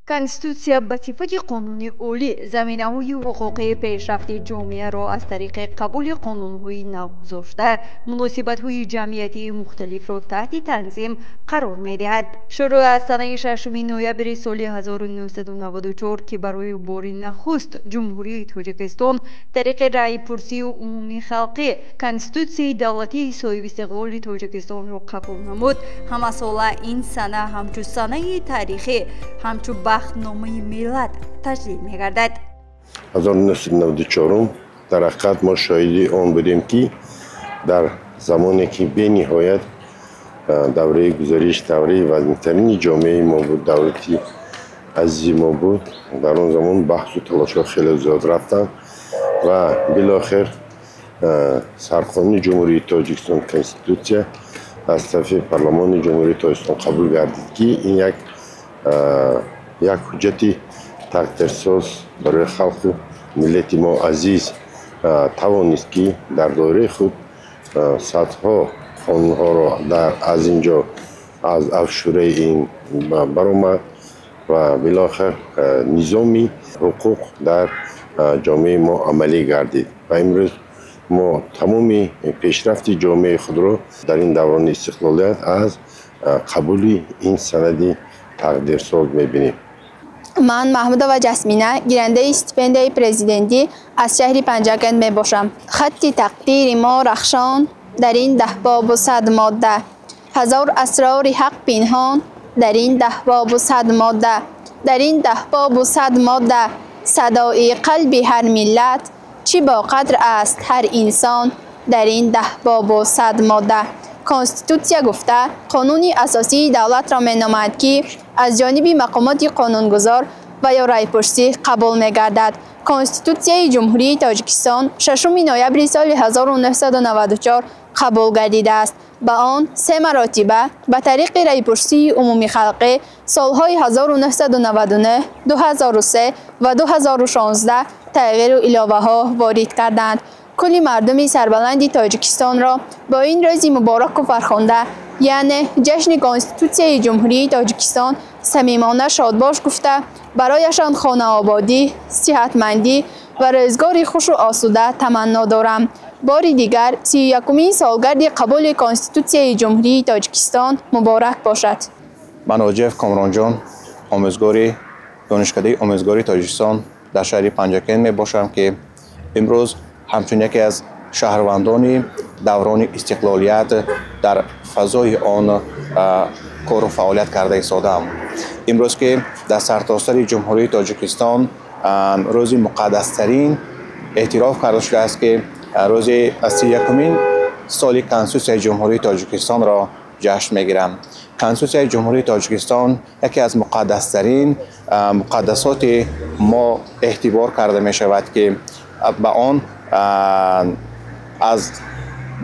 Конститутсия ба сифати қонуни олӣ заминаҳои ҳуқуқии пешрафти ҷомеаро аз тариқи қабули қонунҳои навгузошта муносибатҳои ҷамъиятии мухталифро таҳти танзим қарор медиҳад. Шурӯъ аз санаи 6 ноябри соли 1994, ки барои бори нахуст Ҷумҳурии Тоҷикистон тариқи раъйпурсии умумии халқӣ Конститутсияи давлатии соҳибистиқлоли Тоҷикистонро қабул намуд, ҳамасола ин сана ҳамчун санаи таърихӣ, ҳамчун бахтномаи миллат таҷлил мегардад. 1994 дар ҳақиқат мо шоҳиди он будем, ки дар замоне ки бениҳоят давраи гузариш, давраи вазнинтарини ҷомеаи мо буд, давлати азизи мо буд, дар он замон баҳсу талошҳо хеле зиёд рафтанд ва билохир Сарқонуни Ҷумҳурии Тоҷикистон, Конститутсия аз тарафи Парлумони Ҷумҳурии Тоҷикистон қабул гардид, ки ин як ҳуҷҷати тақдирсоз барои халқу миллати мо азиз тавонист, ки дар доираи худ садҳо қонунҳоро аз ин ҷо аз афшураи ин баромад ва билохир низоми ҳуқуқ дар ҷомеаи мо амалӣ гардид ва имрӯз мо тамоми пешрафти ҷомеаи худро дар ин даврони истиқлолият аз қабули ин санади тақдирсоз мебинем. Ман Маҳмудова Ҷасмина, гирандаи стипендияи президентӣ аз шаҳри Панҷакент мебошам. Хатти тақдири мо рахшон дар ин 10 бобу 100 модда, ҳазор асрори ҳақ пинҳон дар ин 10 бобу 100 модда, дар ин 10 бобу 100 модда садои қалби ҳар миллат, чӣ боқадр аст ҳар инсон дар ин 10 бобу 100 модда. Конститутсия гуфта қонуни асосии давлатро меномад, ки аз ҷониби мақомоти қонунгузор ва ё райпурсӣ қабул мегардад. Конститутсияи Ҷумҳурии Тоҷикистон 6 ноябри соли 1994 қабул гардидааст. Ба он се маротиба ба тариқи райпурсии умумихалқӣ солҳои 1999, 2003 ва 2016 тағйиру иловаҳо ворид карданд. Кулли мардуми сарбаланди Тоҷикистонро бо ин рӯзи мубораку фархунда, яъне ҷашни Конститутсияи Ҷумҳурии Тоҷикистон самимона шодбош гуфта, барояшон хонаободӣ, сиҳатмандӣ ва рӯзгори хушу осуда таманно дорам. Бори дигар 31-умин солгарди қабули Конститутсияи Ҷумҳурии Тоҷикистон муборак бошад. Ман Оҷиев Комронҷон, омӯзгори Донишкадаи омӯзгории Тоҷикистон дар шаҳри Панҷакент мебошам, ки имрӯз ҳамчун яке аз шаҳрвандони даврони истиқлолият дар фазои он кору фаъолият карда истодаам. Имрӯз, ки дар сартосари Ҷумҳурии Тоҷикистон рӯзи муқаддастарин эътироф карда шудааст, ки рӯзи 31-умин соли Конститутсияи Ҷумҳурии Тоҷикистонро ҷашн мегирам. Конститутсияи Ҷумҳурии Тоҷикистон яке аз муқаддастарин муқаддасоти мо эътибор карда мешавад, ки ба он аз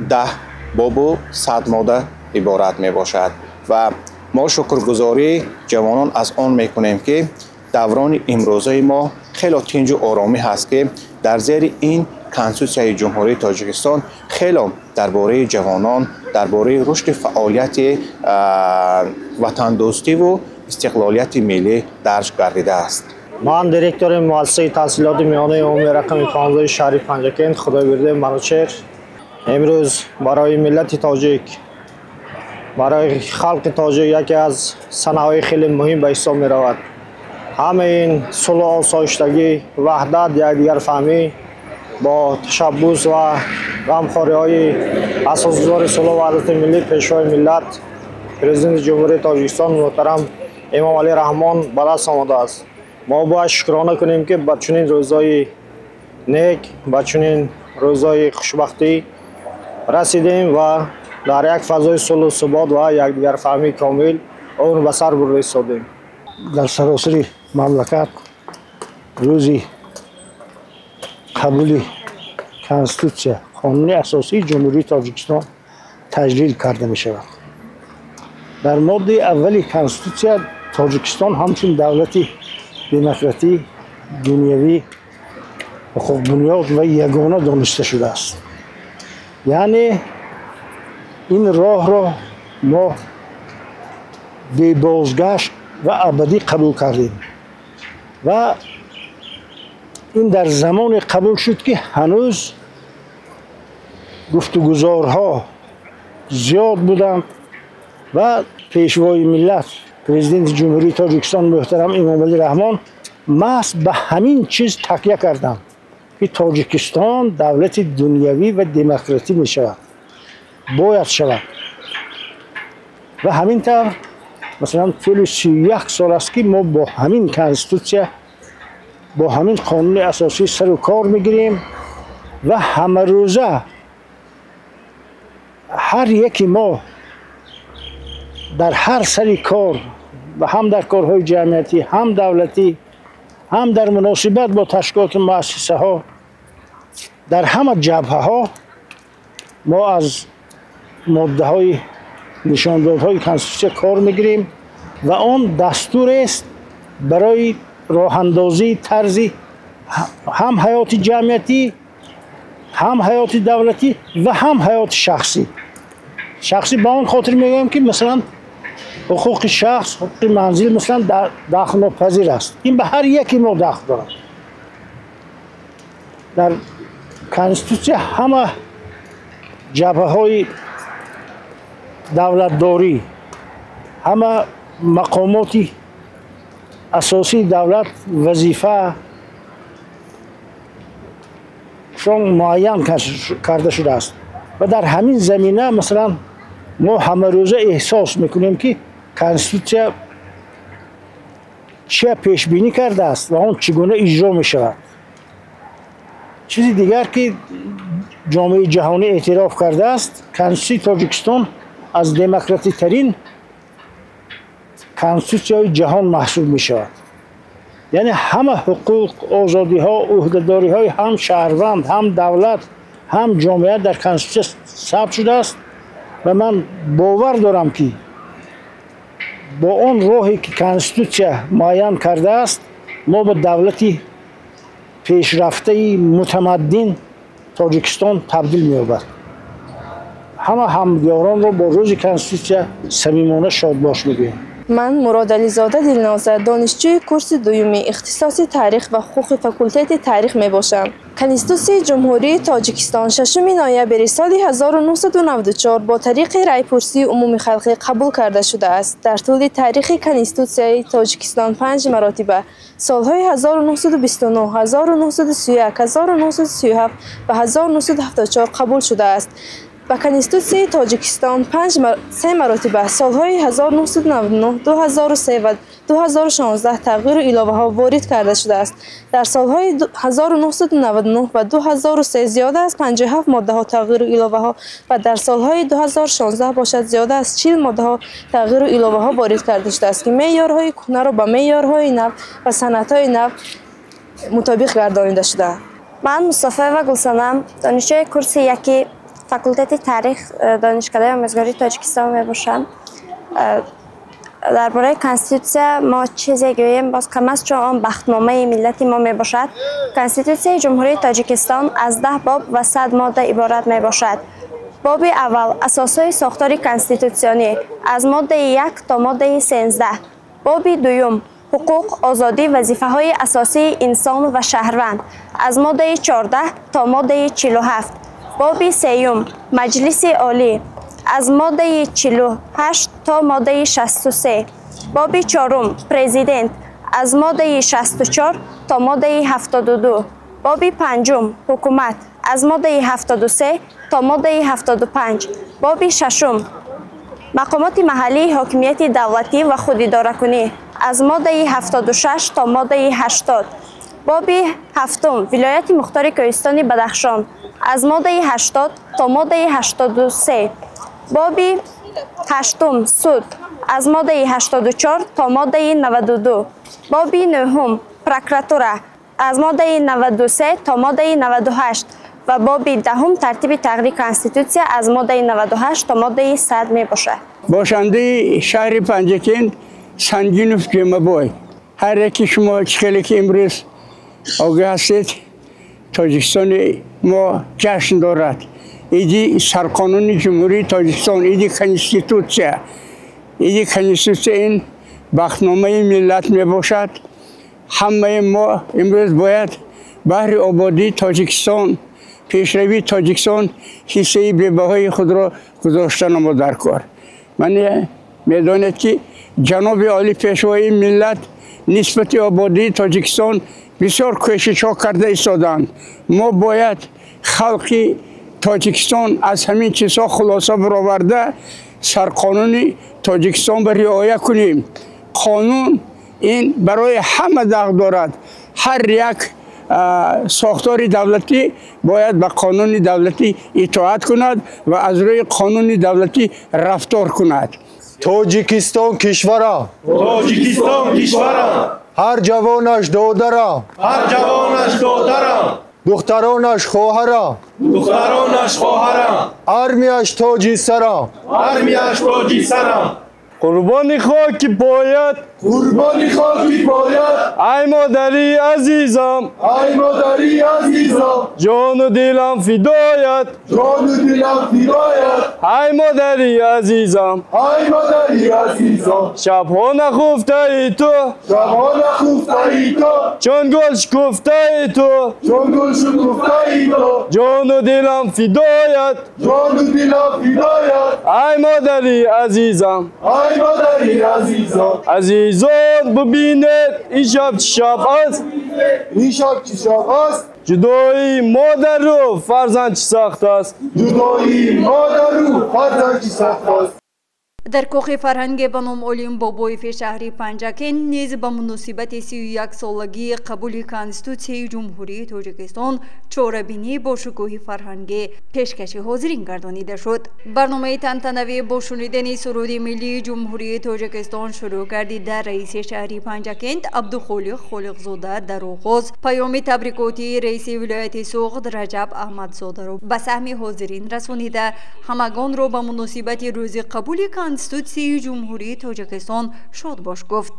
10 бобу 100 модда иборат мебошад ва мо шукргузории ҷавонон аз он мекунем, ки даврони имрӯзаи мо хело тинҷу оромӣ ҳаст, ки дар зери ин Конститутсияи Ҷумҳурии Тоҷикистон хело дар бораи ҷавонон, дар бораи рушди фаъолияти ватандӯстиву истиқлолияти миллӣ дарҷ гардидааст. Ман директори муассисаи таҳсилоти миёнаи умумии рақами 15 шаҳри Панҷакент Худойбердиев Манучер. Имрӯз барои миллати тоҷик, барои халқи тоҷик яке аз санаҳои хеле муҳим ба ҳисоб меравад. Ҳамаи ин сулҳу осоиштагӣ, ваҳдат, якдигарфаҳмӣ бо ташаббус ва ғамхориҳои асосгузори сулҳу ваҳдати миллӣ, Пешвои миллат, Президенти Ҷумҳурии Тоҷикистон муҳтарам Эмомалӣ Раҳмон ба даст омадааст. Мо бояд шукрона кунем, ки ба чунин рӯзҳои нек, ба чунин рӯзҳои хушбахтӣ расидем ва дар як фазои сулҳу субот ва якдигарфаҳмии комил умр ба сар бурда истодем. Дар саросари мамлакат рӯзи қабули Конститутсия, қонуни асосии Ҷумҳурии Тоҷикистон таҷлил карда мешавад. Дар моддаи аввали Конститутсия Тоҷикистон ҳамчун давлати демократӣ, дунявӣ, ҳуқуқбунёд ва ягона дониста шудааст. Яъне ин роҳро мо бебозгашт ва абадӣ қабул кардем. Ва ин дар замоне қабул шуд, ки ҳанӯз гуфтугузорҳо зиёд буданд ва пешвои миллат, президенти Ҷумҳурии Тоҷикистон муҳтарам Эмомалӣ Раҳмон маҳз ба ҳамин чиз такя карданд, ки Тоҷикистон давлати дунявӣ ва демократӣ мешавад, бояд шавад. Ва ҳамин тавр, масалан, тӯли 31 сол аст, ки мо бо ҳамин конститутсия, бо ҳамин қонуни асосӣ сару кор мегирем ва ҳамарӯза ҳар яки мо дар ҳар сари кор ва ҳам дар корҳои ҷамъиятӣ, ҳам давлатӣ, ҳам дар муносибат бо ташкилоту муассисаҳо, дар ҳама ҷабҳаҳо мо аз моддаҳои нишондодҳои конститутсия кор мегирем ва он дастурест барои роҳандозии тарзи ҳам ҳаёти ҷамъиятӣ, ҳам ҳаёти давлатӣ ва ҳам ҳаёти шахсӣ. Шахсӣ ба он хотир мегӯям, ки масалан ҳуқуқи шахс, ҳуқуқи манзил, масалан, дахлнопазир аст. Ин ба ҳар яки мо дахл дорад. Дар конститутсия ҳама ҷабҳаҳои давлатдорӣ, ҳама мақомоти асосии давлат вазифашон муайян карда шудааст ва дар ҳамин замина, масалан, мо ҳамарӯза эҳсос мекунем, ки конститутсия чия пешбинӣ кардааст ва он чӣ гуна иҷро мешавад. Чизи дигар, ки ҷомеаи ҷаҳонӣ эътироф кардааст, конститутсияи Тоҷикистон аз демократитарин конститутсияҳои ҷаҳон маҳсуб мешавад. Яъне ҳама ҳуқуқ, озодиҳо, ӯҳдадориҳои ҳам шаҳрванд, ҳам давлат, ҳам ҷомеа дар конститутсия сабт шудааст ва ман бовар дорам, ки бо он роҳе, ки конститутсия муайян кардааст, мо ба давлати пешрафтаи мутамаддин Тоҷикистон табдил меёбад. Ҳама ҳамдиёронро бо рӯзи конститутсия самимона шодбош мегӯем. Ман Муродализода Дилноза, донишҷӯи курси дуюми ихтисоси таърих ва ҳуқуқи факултети таърих мебошам. Конститутсияи Ҷумҳурии Тоҷикистон 6 ноябри соли 1994 бо тариқи райпурсии умумихалқӣ қабул карда шудааст. Дар тӯли таърихи Конститутсияи Тоҷикистон панҷ маротиба солҳои 1929, 1931, 1937 ва 1974 қабул шудааст. Ба Конститутсияи Тоҷикистон се маротиба солҳои 1999, 2003 ва 2016 тағйиру иловаҳо ворид карда шудааст. Дар солҳои 1999 ва 2003 зиёда аз 57 моддаҳо тағйиру иловаҳо ва дар солҳои 2016 бошад, зиёда аз 40 моддаҳо тағйиру иловаҳо ворид карда шудааст, ки меъёрҳои кӯҳнаро ба меъёрҳои нав ва санадҳои нав мутобиқ гардонида шудаанд. Ман Мустафоева Гулсанам, донишҷӯи курси яки факултети таърих Донишкадаи омӯзгории Тоҷикистон мебошам. Дар бораи конститутсия мо чизе гӯем, боз кам аст, чун он бахтномаи миллати мо мебошад. Конститутсияи Ҷумҳурии Тоҷикистон аз 10 боб ва 100 модда иборат мебошад. Боби аввал: асосҳои сохтори конститутсионӣ, аз моддаи 1 то моддаи 13. Боби дуюм: ҳуқуқ, озодӣ, вазифаҳои асосии инсон ва шаҳрванд, аз моддаи 14 то моддаи 47. Боби сеюм: Маҷлиси Олӣ, аз моддаи 48 то моддаи 63. Боби чорум: Президент, аз моддаи 64 то моддаи 72. Боби панҷум: Ҳукумат, аз моддаи 73 то моддаи 75. Боби шашум: Мақомоти маҳаллии ҳокимияти давлатӣ ва худидоракунӣ, аз моддаи 76 то моддаи 80. Боби ҳафтум: Вилояти Мухтори Кӯҳистони Бадахшон, аз моддаи 80 то моддаи 83. Боби ҳаштум: Суд, аз моддаи 84 то моддаи 92. Боби нӯҳум: Прокуратура, аз моддаи 93 то моддаи 98 ва боби даҳум: Тартиби тағйири конститутсия, аз моддаи 98 то моддаи 100 мебошад. Бошандаи шаҳри Панҷакент Сангинов Ҷемабой. Ҳар яки шумо чӣ хеле ки имрӯз огаҳ ҳастед, Тоҷикистони мо ҷашн дорад. Иди сарқонуни Ҷумҳурии Тоҷикистон, иди конститутсия. Иди конститутсия ин бахтномаи миллат мебошад. Ҳамаи мо имрӯз бояд баҳри ободии Тоҷикистон, пешравии Тоҷикистон ҳиссаи бебаҳои худро гузошта намо дар кор. Ман медонед ки ҷаноби олӣ пешвои миллат нисбати ободии Тоҷикистон бисёр кӯшишҳо карда истоданд. Мо бояд халқи Тоҷикистон аз ҳамин чизҳо хулоса бароварда сарқонуни Тоҷикистон ба риоя кунем. Қонун ин барои ҳама дағ дорад. Ҳар як сохтори давлатӣ бояд ба қонуни давлатӣ итоат кунад ва аз рӯи қонуни давлатӣ рафтор кунад. Тоҷикистон кишварам, Тоҷикистон кишварам, ҳар ҷавонаш додарам, ҳар ҷавонаш додарам, духтаронаш хоҳарам, духтаронаш хоҳарам, армияш тоҷи сарам, армияш тоҷи сарам. Қурбони хоки поят, қурбони хоки поят, ай модари азизам, ай модари азизам, ҷону дилам фидоят, ҷону дилам фидоят, ай модари азизам, ай модари азизам. Шабҳо нахуфтаи ту, шабҳо нахуфтаи ту, чун гул шукуфтаи ту, чун гул шукуфтаи ту, ҷону дилам фидоят, ҷону дилам фидоят, ай модари азизам, ай модари азизам. Азизон, бубинед ин шаб чӣ шаб аст, ин шаб чӣ шаб аст, ҷудоии модару фарзанд чӣ сахт аст, ҷудоии модару фарзанд чӣ сахт аст. Дар кохи фарҳанги ба ном Олим Бобоеви шаҳри Панҷакент низ ба муносибати 31-солагии қабули Конститутсияи Ҷумҳурии Тоҷикистон чорабинӣ бо шукӯҳи фарҳангӣ пешкаши ҳозирин гардонида шуд. Барномаи тантанавӣ бо шунидани суруди миллии Ҷумҳурии Тоҷикистон шурӯъ гардида. Раиси шаҳри Панҷакент Абдухолиқ Холиқзода дар оғоз паёми табрикотии раиси вилояти Суғд Раҷаб Аҳмадзодаро ба саҳми ҳозирин расонида, ҳамагонро ба муносибати рӯзи қабули Конститутсияи Ҷумҳурии Тоҷикистон шодбош гуфт.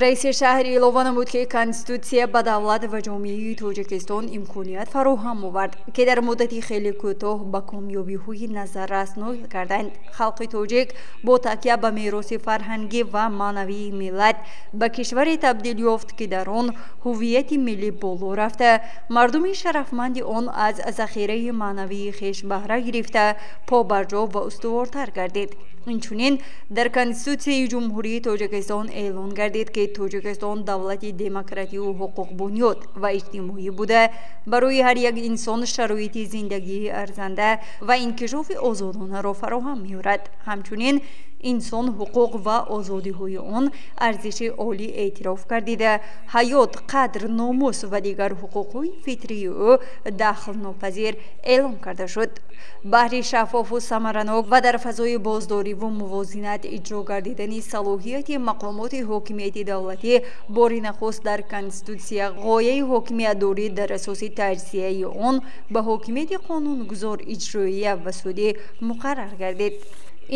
Раиси шаҳр илова намуд, ки Конститутсия ба давлат ва ҷомеаи Тоҷикистон имконият фароҳам овард, ки дар муддати хеле кӯтоҳ ба комёбиҳои назаррас ноил карданд. Халқи тоҷик бо такя ба мероси фарҳангӣ ва маънавии миллат ба кишваре табдил ёфт, ки дар он ҳуввияти миллӣ боло рафта, мардуми шарафманди он аз захираи маънавии хеш баҳра гирифта, побарҷо ва устувортар гардид. Инчунин дар Конститутсияи Ҷумҳурии Тоҷикистон эълон гардид, ки Тоҷикистон давлати демократию ҳуқуқбунёд ва иҷтимоӣ буда, барои ҳар як инсон шароити зиндагии арзанда ва инкишофи озодонаро фароҳам меорад. Ҳамчунин Инсон, ҳуқуқ ва озодиҳои он арзиши олӣ эътироф гардида, ҳаёт, қадр, номус ва дигар ҳуқуқҳои фитрии ӯ дахлнопазир эълон карда шуд. Баҳри шаффофу самаранок ва дар фазои боздориву мувозинат иҷро гардидани салоҳияти мақомоти ҳокимияти давлатӣ бори нахуст дар Конститутсия ғояи ҳокимиятдорӣ дар асоси таҷзияи он ба ҳокимияти қонунгузор, иҷроия ва судӣ муқаррар гардид.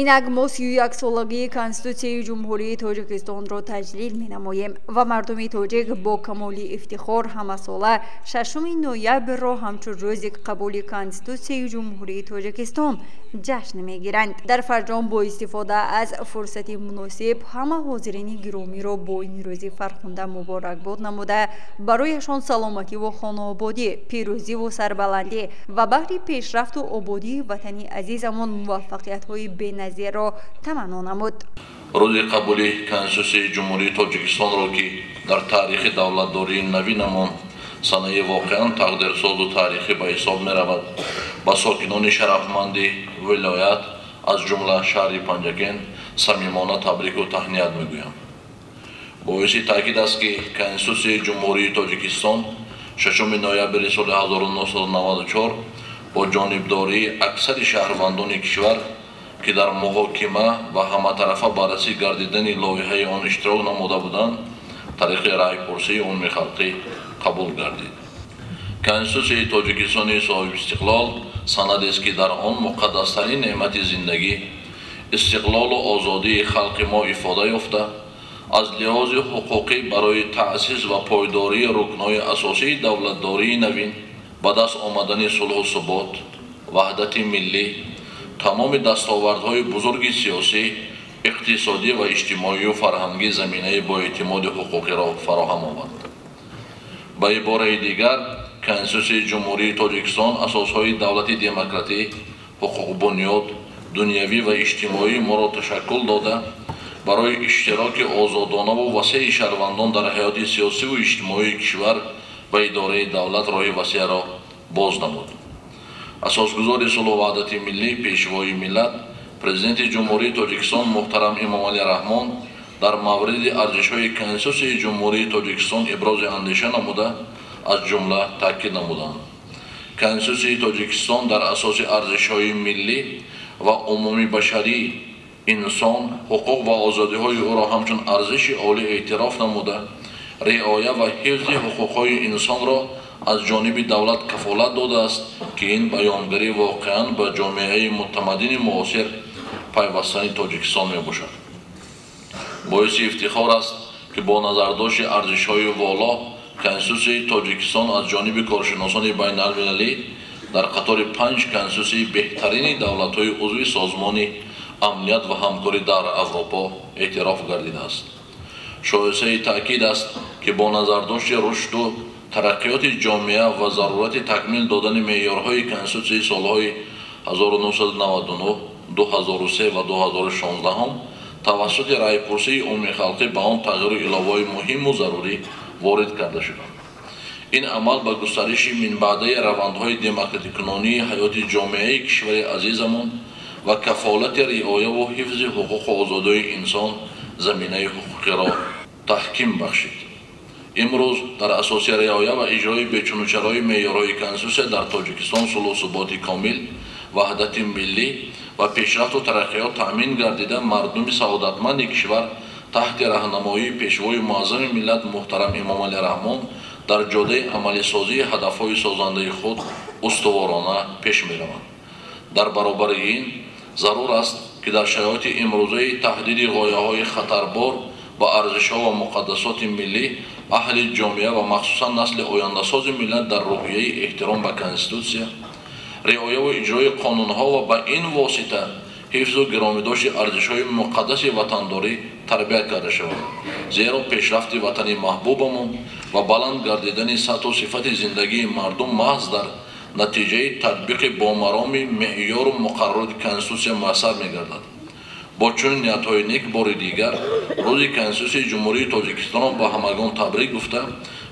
Инак мо 31-солагии Конститутсияи Ҷумҳурии Тоҷикистонро таҷлил менамоем ва мардуми тоҷик бо камоли ифтихор ҳамасола 6 ноябрро ҳамчун рӯзи қабули Конститутсияи Ҷумҳурии Тоҷикистон ҷашн мегиранд. Дар фарҷом бо истифода аз фурсати муносиб ҳама ҳозирини гиромиро бо ин рӯзи фархунда муборакбод намуда, барояшон саломативу хонаободӣ, пирӯзиву сарбаландӣ ва баҳри пешрафту ободии ватани азизамон муваффақиятҳои беназирро таманно намуд. Рӯзи қабули Конститутсияи Ҷумҳурии Тоҷикистонро, ки дар таърихи давлатдории навинамон санаи воқеан тақдирсозу таърихӣ ба ҳисоб меравад, ба сокинони шарафманди вилоят, аз ҷумла шаҳри Панҷакент, самимона табрику таҳният мегӯям. Боиси таъкид аст, ки Конститутсияи Ҷумҳурии Тоҷикистон 6 ноябри соли 1994 бо ҷонибдории аксари шаҳрвандони кишвар, ки дар муҳокима ва ҳаматарафа баррасӣ гардидани лоиҳаи он иштирок намуда буданд, тариқи раъйпурсии умумихалқӣ қабул гардид. Конститутсияи Тоҷикистони соҳибистиқлол санадест, ки дар он муқаддастарин неъмати зиндагӣ, истиқлолу озодии халқи мо ифода ёфта, аз лиҳози ҳуқуқӣ барои таъсис ва пойдории рукнҳои асосии давлатдории навин, ба даст омадани сулҳу субот, ваҳдати миллӣ, тамоми дастовардҳои бузурги сиёсӣ, иқтисодӣ ва иҷтимоию фарҳангӣ заминаи боэътимоди ҳуқуқиро фароҳам овард. Ба ибораи дигар, Конститутсияи Ҷумҳурии Тоҷикистон асосҳои давлати демократӣ, ҳуқуқбунёд, дунявӣ ва иҷтимоии моро ташаккул дода, барои иштироки озодонаву васеи шаҳрвандон дар ҳаёти сиёсиву иҷтимоии кишвар ва идораи давлат роҳи васеъро боз намуд. Асосгузори сулҳу ваҳдати миллӣ, пешвои миллат, Президенти Ҷумҳурии Тоҷикистон муҳтарам Эмомалӣ Раҳмон дар мавриди арзишҳои Конститутсияи Ҷумҳурии Тоҷикистон ибрози андеша намуда, аз ҷумла таъкид намуданд: Конститутсияи Тоҷикистон дар асоси арзишҳои миллӣ ва умумибашарӣ инсон, ҳуқуқ ва озодиҳои ӯро ҳамчун арзиши олӣ эътироф намуда, риоя ва ҳифзи ҳуқуқҳои инсонро аз ҷониби давлат кафолат додааст, ки ин баёнгари воқеан ба ҷомеаи мутамаддини муосир пайвастани Тоҷикистон мебошад. Боиси ифтихор аст, ки бо назардошти арзишҳои воло Конститутсияи Тоҷикистон аз ҷониби коршиносони байналмилалӣ дар қатори 5 конститутсияи беҳтарини давлатҳои узви Созмони амният ва ҳамкорӣ дар Аврупо эътироф гардидааст. Шоистаи таъкид аст, ки бо назардошти рушду тараққиёти ҷомеа ва зарурати такмил додани меъёрҳои Конститутсияи солҳои 1999, 2003 ва 2016 тавассути раъйпурсии умумихалқӣ ба он тағйиру иловаҳои муҳиму зарурӣ ворид карда шуданд. Ин амал ба густариши минбаъдаи равандҳои демократикунонии ҳаёти ҷомеаи кишвари азизамон ва кафолати риояву ҳифзи ҳуқуқу озодиҳои инсон заминаи ҳуқуқиро таҳким бахшид. Имрӯз дар асоси риоя ва иҷрои бечунучарои меъёрҳои Конститутсия дар Тоҷикистон сулҳу суботи комил, ваҳдати миллӣ ва пешрафту тараққиёт таъмин гардида, мардуми саодатманди кишвар таҳти раҳнамоии пешвои муаззами миллат муҳтарам Эмомалӣ Раҳмон дар ҷодаи амалисозии ҳадафҳои созандаи худ устуворона пеш мераванд. Дар баробари ин зарур аст, ки дар шароити имрӯзаи таҳдиди ғояҳои хатарбор ба арзишҳо ва муқаддасоти миллӣ, аҳли ҷомеа ва махсусан насли ояндасози миллат дар рӯҳияи эҳтиром ба Конститутсия, риояву иҷрои қонунҳо ва ба ин восита ҳифзу гиромидошти арзишҳои муқаддаси ватандорӣ тарбият карда шавад. Зеро пешрафти ватани маҳбубамон ва баланд гардидани сатҳу сифати зиндагии мардум маҳз дар натиҷаи татбиқи бомароми меъёру муқаррароти Конститутсия муяссар мегардад. Бо чунин ниятҳои нек бори дигар рӯзи Конститутсияи Ҷумҳурии Тоҷикистонро ба ҳамагон табрик гуфта,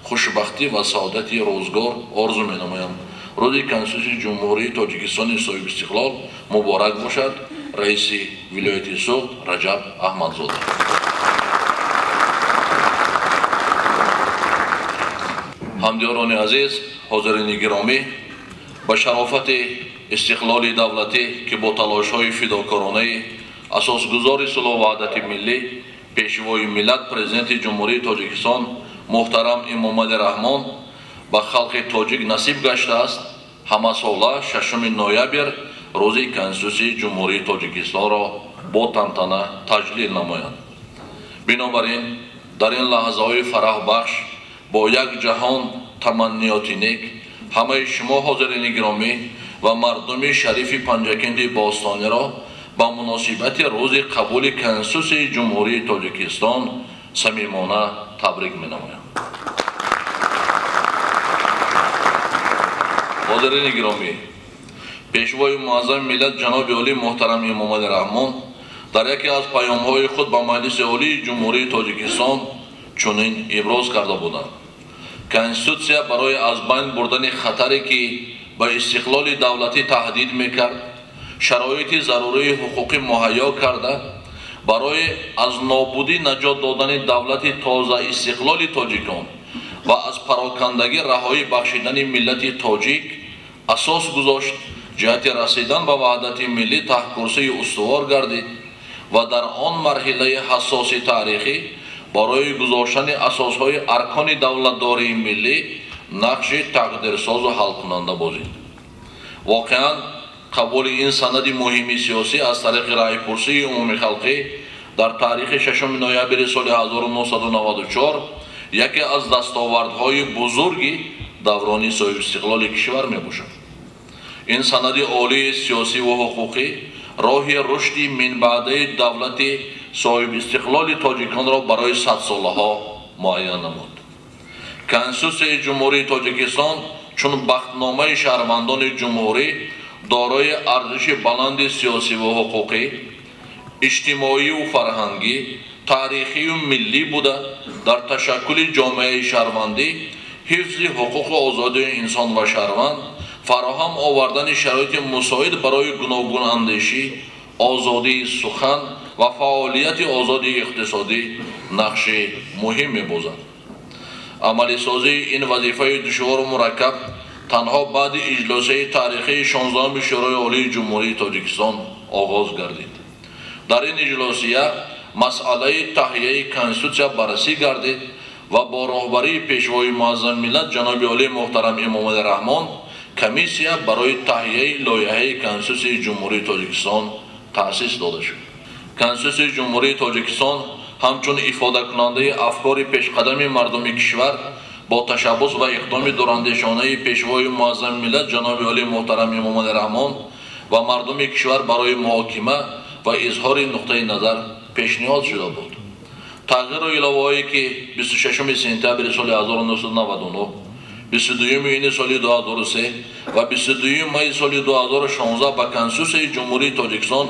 хушбахтӣ ва саодати рӯзгор орзу менамоям. Рӯзи Конститутсияи Ҷумҳурии Тоҷикистони соҳибистиқлол муборак бошад. Раиси вилояти Суғд Раҷаб Аҳмадзода. Ҳамдиёрони азиз, ҳозирини гиромӣ, ба шарофати истиқлоли давлатӣ, ки бо талошҳои фидокоронаи асосгузори сулҳу ваҳдати миллӣ, пешвои миллат, Президенти Ҷумҳурии Тоҷикистон муҳтарам Эмомалӣ Раҳмон ба халқи тоҷик насиб гаштааст, ҳамасола 6 ноябр рӯзи Конститутсияи Ҷумҳурии Тоҷикистонро бо тантана таҷлил намоянд. Бинобар ин, дар ин лаҳзаҳои фараҳбахш бо як ҷаҳон таманниёти нек ҳамаи шумо ҳозирини гиромӣ ва мардуми шарифи Панҷакенди бостониро ба муносибати рӯзи қабули Конститутсияи Ҷумҳурии Тоҷикистон самимона табрик менамоям. Ҳозирини гиромӣ, Пешвои муаззами миллат ҷаноби олӣ муҳтарам Эмомалӣ Раҳмон дар яке аз паёмҳои худ ба Маҷлиси Олии Ҷумҳурии Тоҷикистон чунин иброз карда буданд: Конститутсия барои аз байн бурдани хатаре, ки ба истиқлоли давлатӣ таҳдид мекард, шароити зарурии ҳуқуқӣ муҳайё карда, барои аз нобудӣ наҷот додани давлати тоза истиқлоли тоҷикон ва аз парокандагӣ раҳоӣ бахшидани миллати тоҷик асос гузошт, ҷиҳати расидан ба ваҳдати миллӣ таҳкурсии устувор гардид ва дар он марҳилаи ҳассоси таърихӣ барои гузоштани асосҳои аркони давлатдории миллӣ нақши тақдирсозу ҳалкунанда бозид. Воқеан, қабули ин санади муҳими сиёсӣ аз тариқи раъйпурсии умумихалқӣ дар таърихи 6 ноябри соли 1994 яке аз дастовардҳои бузурги даврони соҳибистиқлоли кишвар мебошад. Ин санади олии сиёсӣ ва ҳуқуқӣ роҳи рушди минбаъдаи давлати соҳибистиқлоли тоҷиконро барои садсолаҳо муайян намуд. Конститутсияи Ҷумҳурии Тоҷикистон чун бахтномаи шаҳрвандони ҷумҳурӣ дорои арзиши баланди сиёсӣ ва ҳуқуқӣ, иҷтимоию фарҳангӣ, таърихию миллӣ буда, дар ташаккули ҷомеаи шаҳрвандӣ, ҳифзи ҳуқуқу озодии инсон ва шаҳрванд, фароҳам овардани шароити мусоид барои гуногунандешӣ, озодии сухан ва фаъолияти озоди иқтисодӣ нақши муҳим мебозад. Амалисозии ин вазифаи душвору мураккаб танҳо баъди иҷлосияи таърихии 16-уми Шӯрои Олии Ҷумҳурии Тоҷикистон оғоз гардид. Дар ин иҷлосия масъалаи таҳияи Конститутсия баррасӣ гардид ва бо роҳбарии Пешвои муаззами миллат ҷаноби олии муҳтарам Эмомалӣ Раҳмон комиссия барои таҳияи лоиҳаи Конститутсияи Ҷумҳурии Тоҷикистон таъсис дода шуд. Конститутсияи Ҷумҳурии Тоҷикистон ҳамчун ифодакунандаи афкори пешқадами мардуми кишвар бо ташаббус ва иқдоми дурандешонаи Пешвои муаззами миллат ҷаноби олии муҳтарам Эмомалӣ Раҳмон ва мардуми кишвар барои муҳокима ва изҳори нуқтаи назар пешниҳод шуда буд. Тағйиру иловаҳое, ки 26 сентябри соли 1999, 22 июни соли 2003 ва 22 майи соли 2016 ба Конститутсияи Ҷумҳурии Тоҷикистон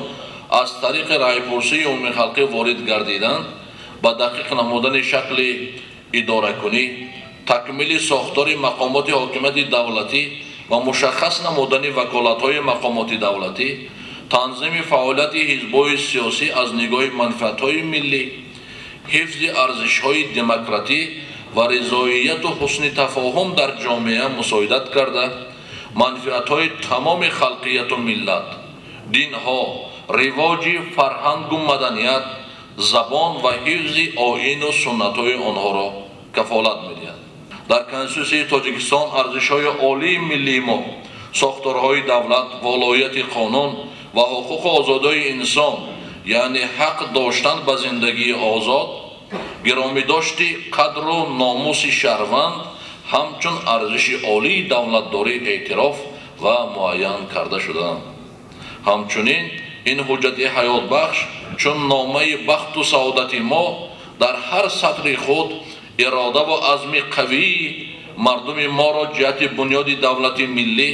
аз тариқи раъйпурсии умумихалқӣ ворид гардиданд, ба дақиқ намудани шакли идоракунӣ, такмили сохтори мақомоти ҳокимияти давлатӣ ва мушаххас намудани ваколатҳои мақомоти давлатӣ, танзими фаъолияти ҳизбҳои сиёсӣ аз нигоҳи манфиатҳои миллӣ, ҳифзи арзишҳои демократӣ ва ризоияту ҳусни тафоҳум дар ҷомеа мусоидат карда, манфиатҳои тамоми халқияту миллат, динҳо, ривоҷи фарҳангу маданият, забон ва ҳифзи оину суннатҳои онҳоро кафолат медиҳад. Дар Конститутсияи Тоҷикистон арзишҳои олии миллии мо, сохторҳои давлат, волоияти қонун ва ҳуқуқу озодии инсон, яъне ҳақ доштан ба зиндагии озод, гиромидошти қадру номуси шаҳрванд ҳамчун арзиши олии давлатдорӣ эътироф ва муайян карда шудаанд. Ҳамчунин ин ҳуҷҷати ҳаётбахш чун номаи бахту саодати мо дар ҳар сатри худ ирода ва азми қавии мардуми моро ҷиҳати бунёди давлати миллӣ,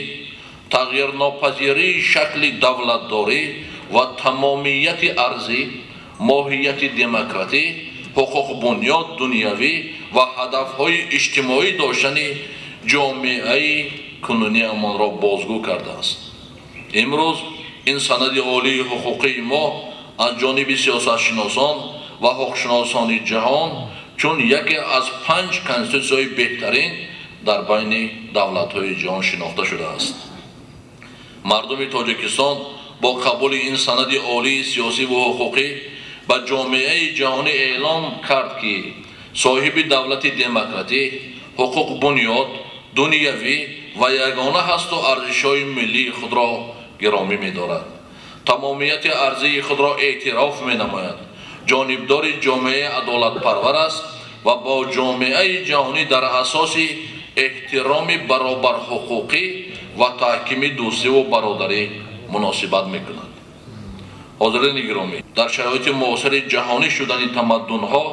тағйирнопазирии шакли давлатдорӣ ва тамомияти арзӣ, моҳияти демократӣ, ҳуқуқбунёд дунявӣ ва ҳадафҳои иҷтимоӣ доштани ҷомеаи кунуниамонро бозгӯ кардааст. Имрӯз Ин санади олии ҳуқуқии мо аз ҷониби сиёсатшиносон ва ҳуқуқшиносони ҷаҳон чун яке аз 5 конститутсияҳои беҳтарин дар байни давлатҳои ҷаҳон шинохта шудааст. Мардуми Тоҷикистон бо қабули ин санади олии сиёсӣ ва ҳуқуқӣ ба ҷомеаи ҷаҳонӣ эълом кард, ки соҳиби давлати демократӣ, ҳуқуқбунёд, дунявӣ ва ягона ҳасту арзишҳои миллии худро гиромӣ медорад, тамомияти арзии худро эътироф менамояд, ҷонибдори ҷомеаи адолатпарвар аст ва бо ҷомеаи ҷаҳонӣ дар асоси эҳтироми баробарҳуқуқӣ ва таҳкими дӯстиву бародарӣ муносибат мекунад. Ҳозирини гиромӣ, дар шароити муосири ҷаҳонӣ шудани тамаддунҳо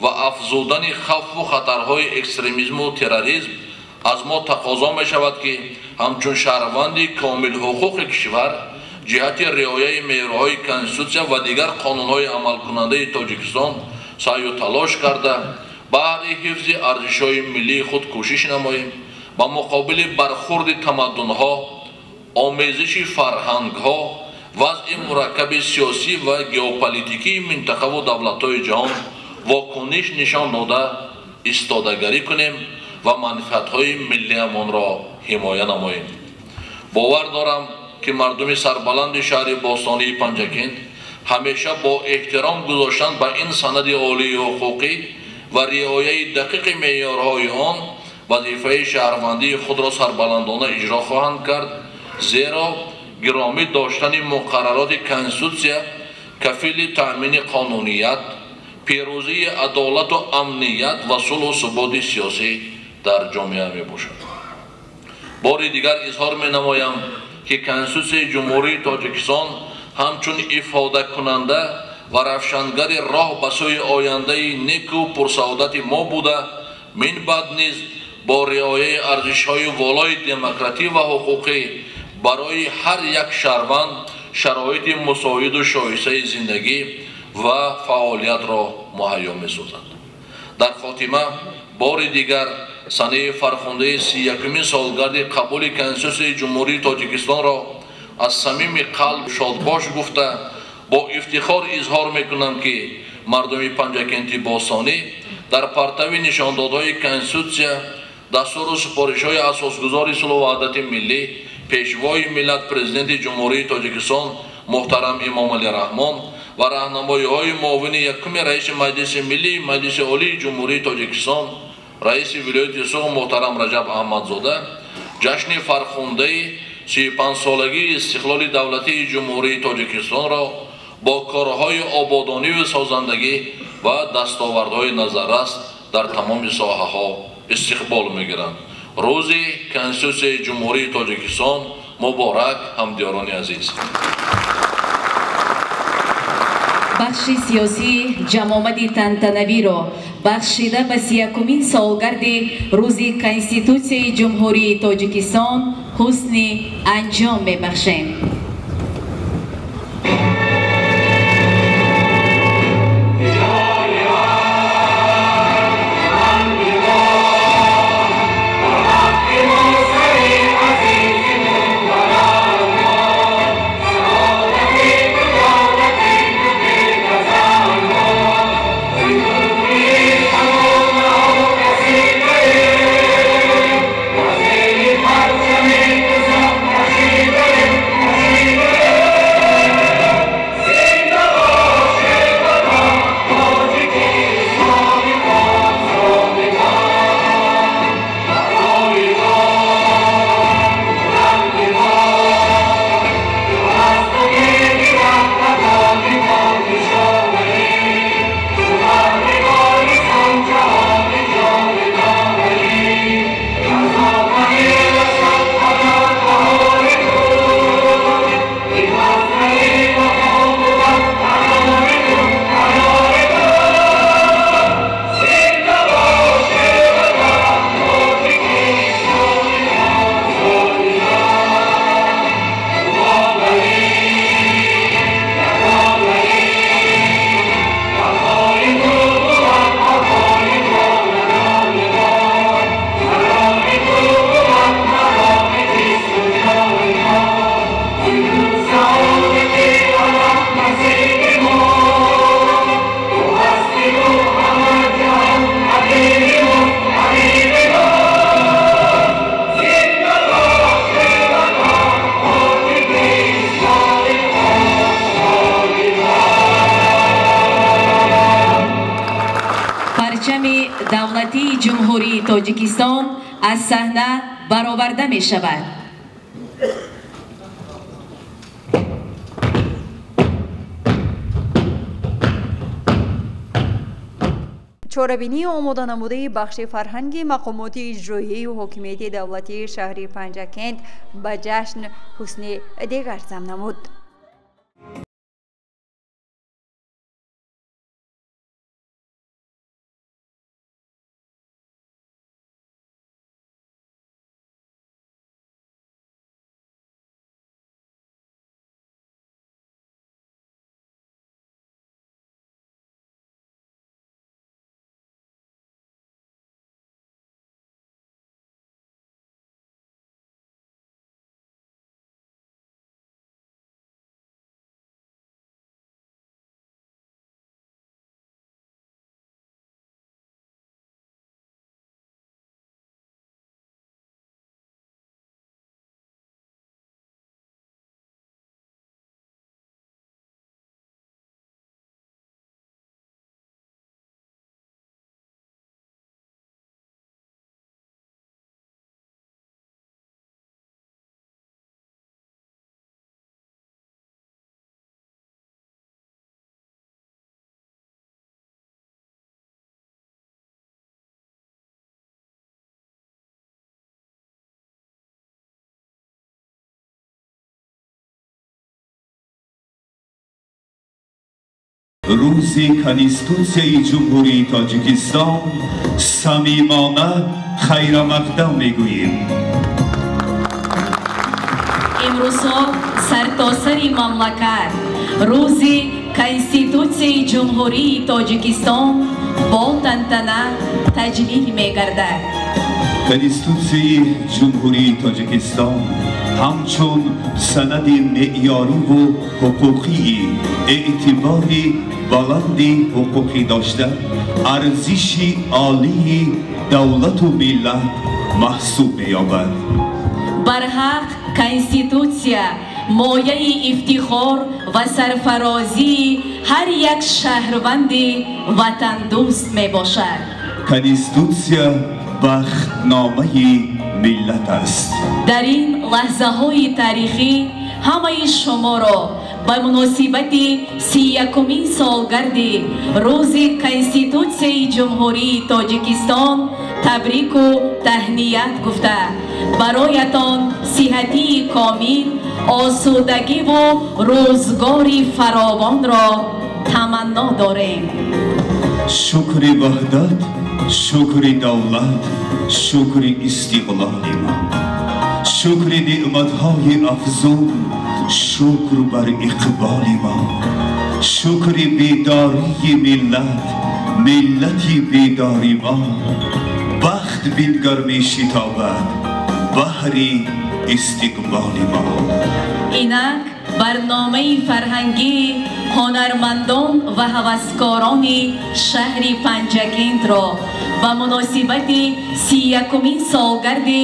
ва афзудани хавфу хатарҳои экстремизму терроризм аз мо тақозо мешавад, ки ҳамчун шаҳрванди комилҳуқуқи кишвар ҷиҳати риояи меъёрҳои конститутсия ва дигар қонунҳои амалкунандаи Тоҷикистон саъю талош карда, баҳри ҳифзи арзишҳои миллии худ кӯшиш намоем, ба муқобили бархурди тамаддунҳо, омезиши фарҳангҳо, вазъи мураккаби сиёсӣ ва геополитикии минтақаву давлатҳои ҷаҳон вокуниш нишон дода истодагарӣ кунем ва манфиатҳои миллиамонро ҳимоя намоем. Бовар дорам, ки мардуми сарбаланди шаҳри бостонии Панҷакент ҳамеша бо эҳтиром гузоштан ба ин санади олии ҳуқуқӣ ва риояи дақиқи меъёрҳои он вазифаи шаҳрвандии худро сарбаландона иҷро хоҳанд кард, зеро гиромӣ доштани муқаррароти конститутсия кафили таъмини қонуният, пирӯзии адолату амният ва сулҳу суботи сиёсӣ дар ҷомеа мебошад. Бори дигар изҳор менамоям, ки Конститутсияи Ҷумҳурии Тоҷикистон ҳамчун ифодакунанда ва равшангари роҳ ба сӯи ояндаи неку пурсаодати мо буда, минбаъд низ бо риояи арзишҳои волои демократӣ ва ҳуқуқӣ барои ҳар як шаҳрванд шароити мусоиду шоистаи зиндагӣ ва фаъолиятро муҳайё месозад. Дар хотима бори дигар санаи фархундаи 31-умин солгарди қабули Конститутсияи Ҷумҳурии Тоҷикистонро аз самими қалб шодбош гуфта, бо ифтихор изҳор мекунам, ки мардуми Панҷакенти бостонӣ дар партави нишондодҳои Конститутсия, дастуру супоришҳои асосгузори сулҳу ваҳдати миллӣ, пешвои миллат, Президенти Ҷумҳурии Тоҷикистон муҳтарам Эмомалӣ Раҳмон ва раҳнамоиҳои муовини якуми раиси Маҷлиси Миллии Маҷлиси Олии Ҷумҳурии Тоҷикистон, раиси вилояти Суғд муҳтарам Раҷаб Аҳмадзода ҷашни фархундаи 35-солагии истиқлоли давлатии Ҷумҳурии Тоҷикистонро бо корҳои ободониву созандагӣ ва дастовардҳои назаррас дар тамоми соҳаҳо истиқбол мегиранд. Рӯзи Конститутсияи Ҷумҳурии Тоҷикистон муборак, ҳамдиёрони азиз! Бахши сиёсии ҷамъомади тантанавиро бахшида ба 31-умин солгарди рӯзи Конститутсияи Ҷумҳурии Тоҷикистон ҳусни анҷом мебахшем. Thank you. Тоҷикистон аз саҳна бароварда мешавад. Чорабинии омоданамудаи бахши фарҳанги мақомоти иҷроияю ҳокимияти давлатии шаҳри Панҷакент ба ҷашн ҳусни дигар зам намуд. Рӯзи Конститутсияи Ҷумҳурии Тоҷикистон самимона хайрамақдам мегӯем. Имрӯзҳо сартосари мамлакат рӯзи Конститутсияи Ҷумҳурии Тоҷикистон бо тантана таҷлил мегардад. Конститутсияи Ҷумҳурии Тоҷикистон ҳамчун санади меъёриву ҳуқуқии эътибори баланди ҳуқуқӣ дошта, арзиши олии давлату миллат маҳсуб меёбад. Барҳақ Конститутсия мояи ифтихор ва сарфарозии ҳар як шаҳрванди ватандӯст мебошад. Конститутсия бахтномаи миллат аст. Дар ин лаҳзаҳои таърихӣ ҳамаи шуморо ба муносибати 31-умин солгарди рӯзи Конститутсияи Ҷумҳурии Тоҷикистон табрику таҳният гуфта, бароятон сиҳатии комил, осудагиву рӯзгори фаровонро таманно дорем. Шукри ваҳдат, шукри давлат, шукри истиқлоли мо, шукри неъматҳои афзун, шукр бар иқболи мо, шукри бедории миллат, миллати бедори мо, бахт бингар мешитобад баҳри истиқболи мо. Инак барномаи фарҳангии ҳунармандон ва ҳаваскорони шаҳри Панҷакентро ба муносибати 31-умин солгарди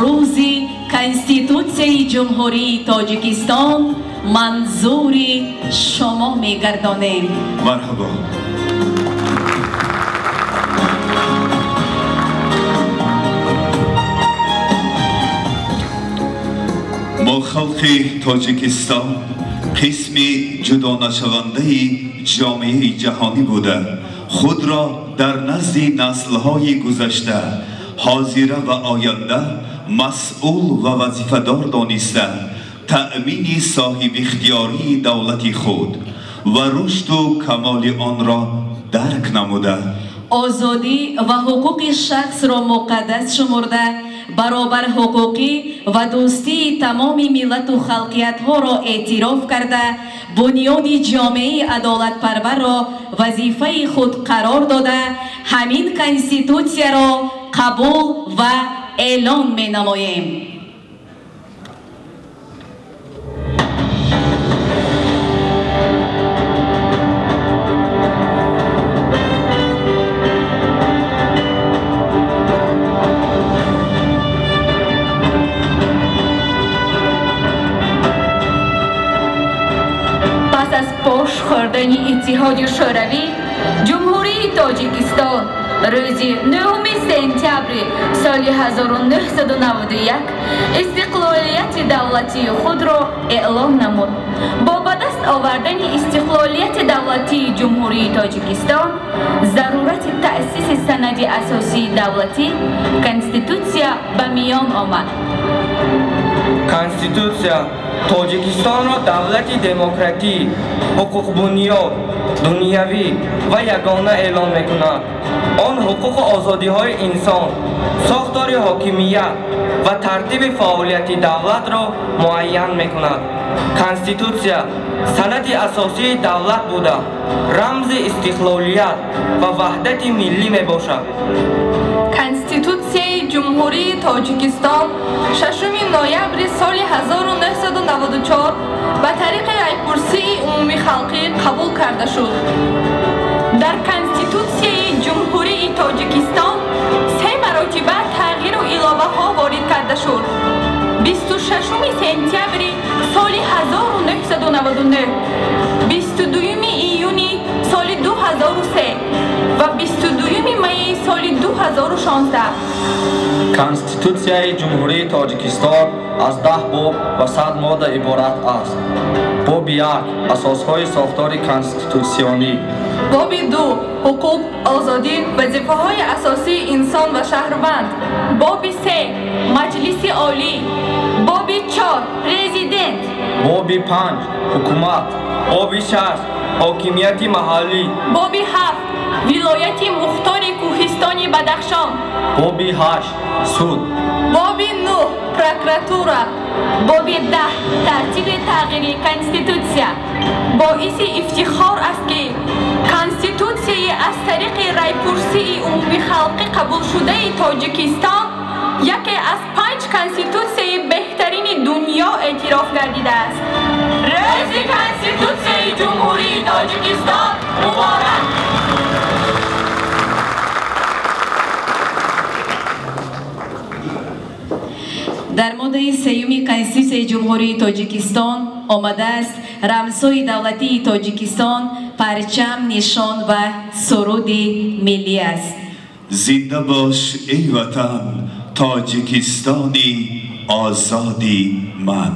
рӯзи Конститутсияи Ҷумҳурии Тоҷикистон манзури шумо мегардонем. Марҳабо. Мо халқи Тоҷикистон қисми ҷудонашавандаи ҷомеаи ҷаҳонӣ буда, худро дар назди наслҳои гузашта, ҳозира ва оянда масъул ва вазифадор дониста, таъмини соҳибихтиёрии давлати худ ва рушду камоли онро дарк намуда, озодӣ ва ҳуқуқи шахсро муқаддас шумурда, баробарҳуқуқӣ ва дӯстии тамоми миллату халқиятҳоро эътироф карда, бунёди ҷомеаи адолатпарварро вазифаи худ қарор дода, ҳамин Конститутсияро қабул ва эълон менамоем. Пас аз пош хӯрдани Иттиҳоди Шӯравӣ, Ҷумҳурии Тоҷикистон Рӯзи 9 сентябри соли 1991 истиқлолияти давлатии худро эълон намуд. Бо ба даст овардани истиқлолияти давлатии Ҷумҳурии Тоҷикистон, зарурати таъсиси санади асосии давлатӣ Конститутсия ба миён омад. Конститутсия Тоҷикистонро давлати демократӣ, ҳуқуқбунёд, дунявӣ ва ягона эълон мекунад. Он ҳуқуқу озодиҳои инсон, сохтори ҳокимият ва тартиби фаъолияти давлатро муайян мекунад. Конститутсия санади асосии давлат буда, рамзи истиқлолият ва ваҳдати миллӣ мебошад. Конститутсияи Ҷумҳурии Тоҷикистон 6 ноябри соли 1994 ба тариқи райпурсии умумихалқӣ қабул карда шуд. Дар Конститутсияи Ҷумҳурии Тоҷикистон се маротиба тағйиру иловаҳо ворид карда шуд. 26 сентябри соли 1999, 22 июни соли 2003 ва 22 майи соли 2016. Конститутсияи Ҷумҳурии Тоҷикистон аз 10 боб ва 100 модда иборат аст. Боби 1 асосҳои сохтори конститутсионӣ. Боби 2 ҳуқуқ, озодӣ, вазифаҳои асосии инсон ва шаҳрванд. Боби 3 Маҷлиси Олӣ. Боби 4 Президент. Боби 5 ҳукумат. Боби 6 ҳокимияти маҳаллӣ. Боби 7 вилояти мухтори Кӯҳистони Бадахшон. Боби 8 суд. Боби 9 прокуратура. Боби 10 тартиби тағйири Конститутсия. Боиси ифтихор аст, ки Конститутсияи аз тариқи райпурсии умумихалқӣ қабулшудаи Тоҷикистон яке аз 5 конститутсияи беҳтарини дунё эътироф гардидааст. Рӯзи Конститутсияи Ҷумҳурии Тоҷикистон муборак! Дар моддаи сеюми Конститутсияи Ҷумҳурии Тоҷикистон омадааст: рамзҳои давлатии Тоҷикистон парчам, нишон ва суруди миллӣ аст. Зинда бош, эй ватан, Тоҷикистони озоди ман.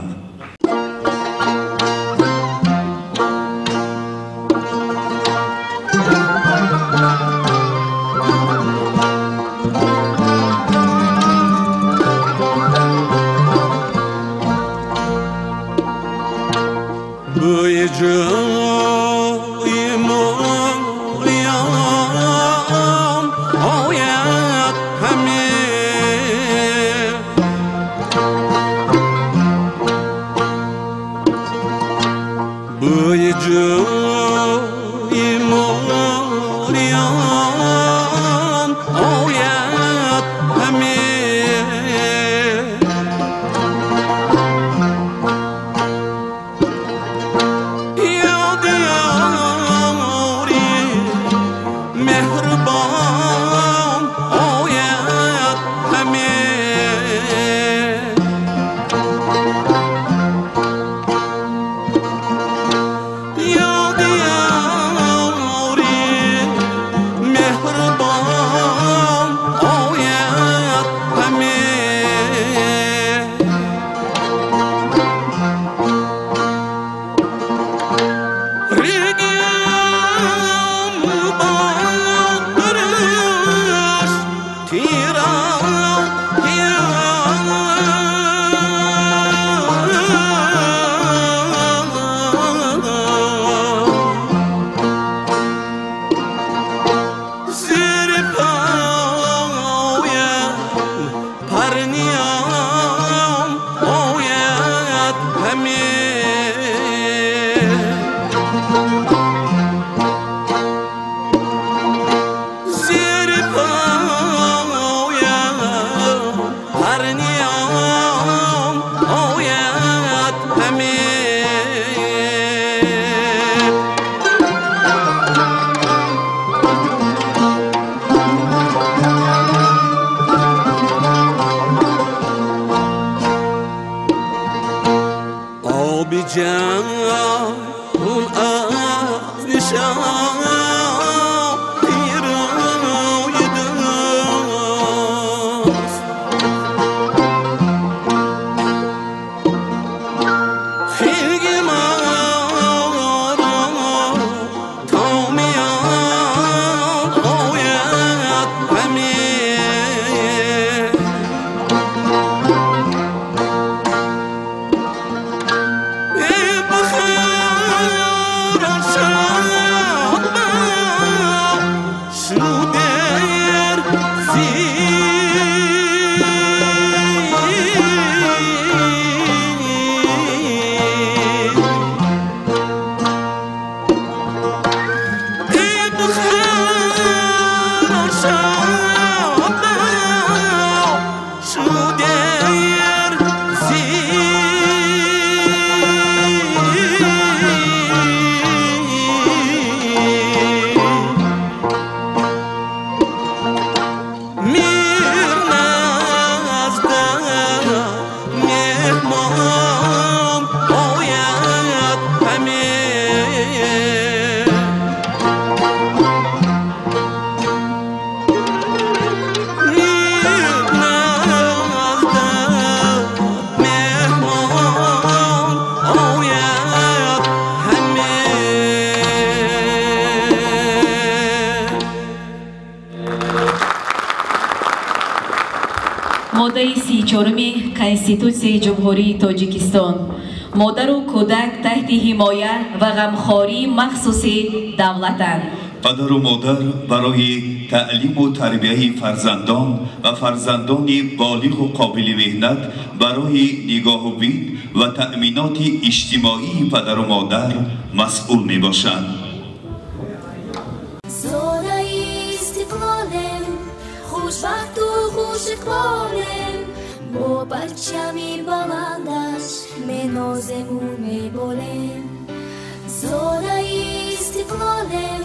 جان از نشان تیرو یدم. Моддаи 34 Конститутсияи Ҷумҳурии Тоҷикистон. Модару кӯдак таҳти ҳимоя ва ғамхории махсуси давлатанд. Падару модар барои таълиму тарбияи фарзандон ва фарзандони болиғу қобили меҳнат, барои нигоҳубин ва таъминоти иҷтимоии падару модар масъул мебошанд. Зодаи истиқлолем, хушбахту хушиқболем, бо парчами баландаш менозему меболем. Зодаи истиқлолем,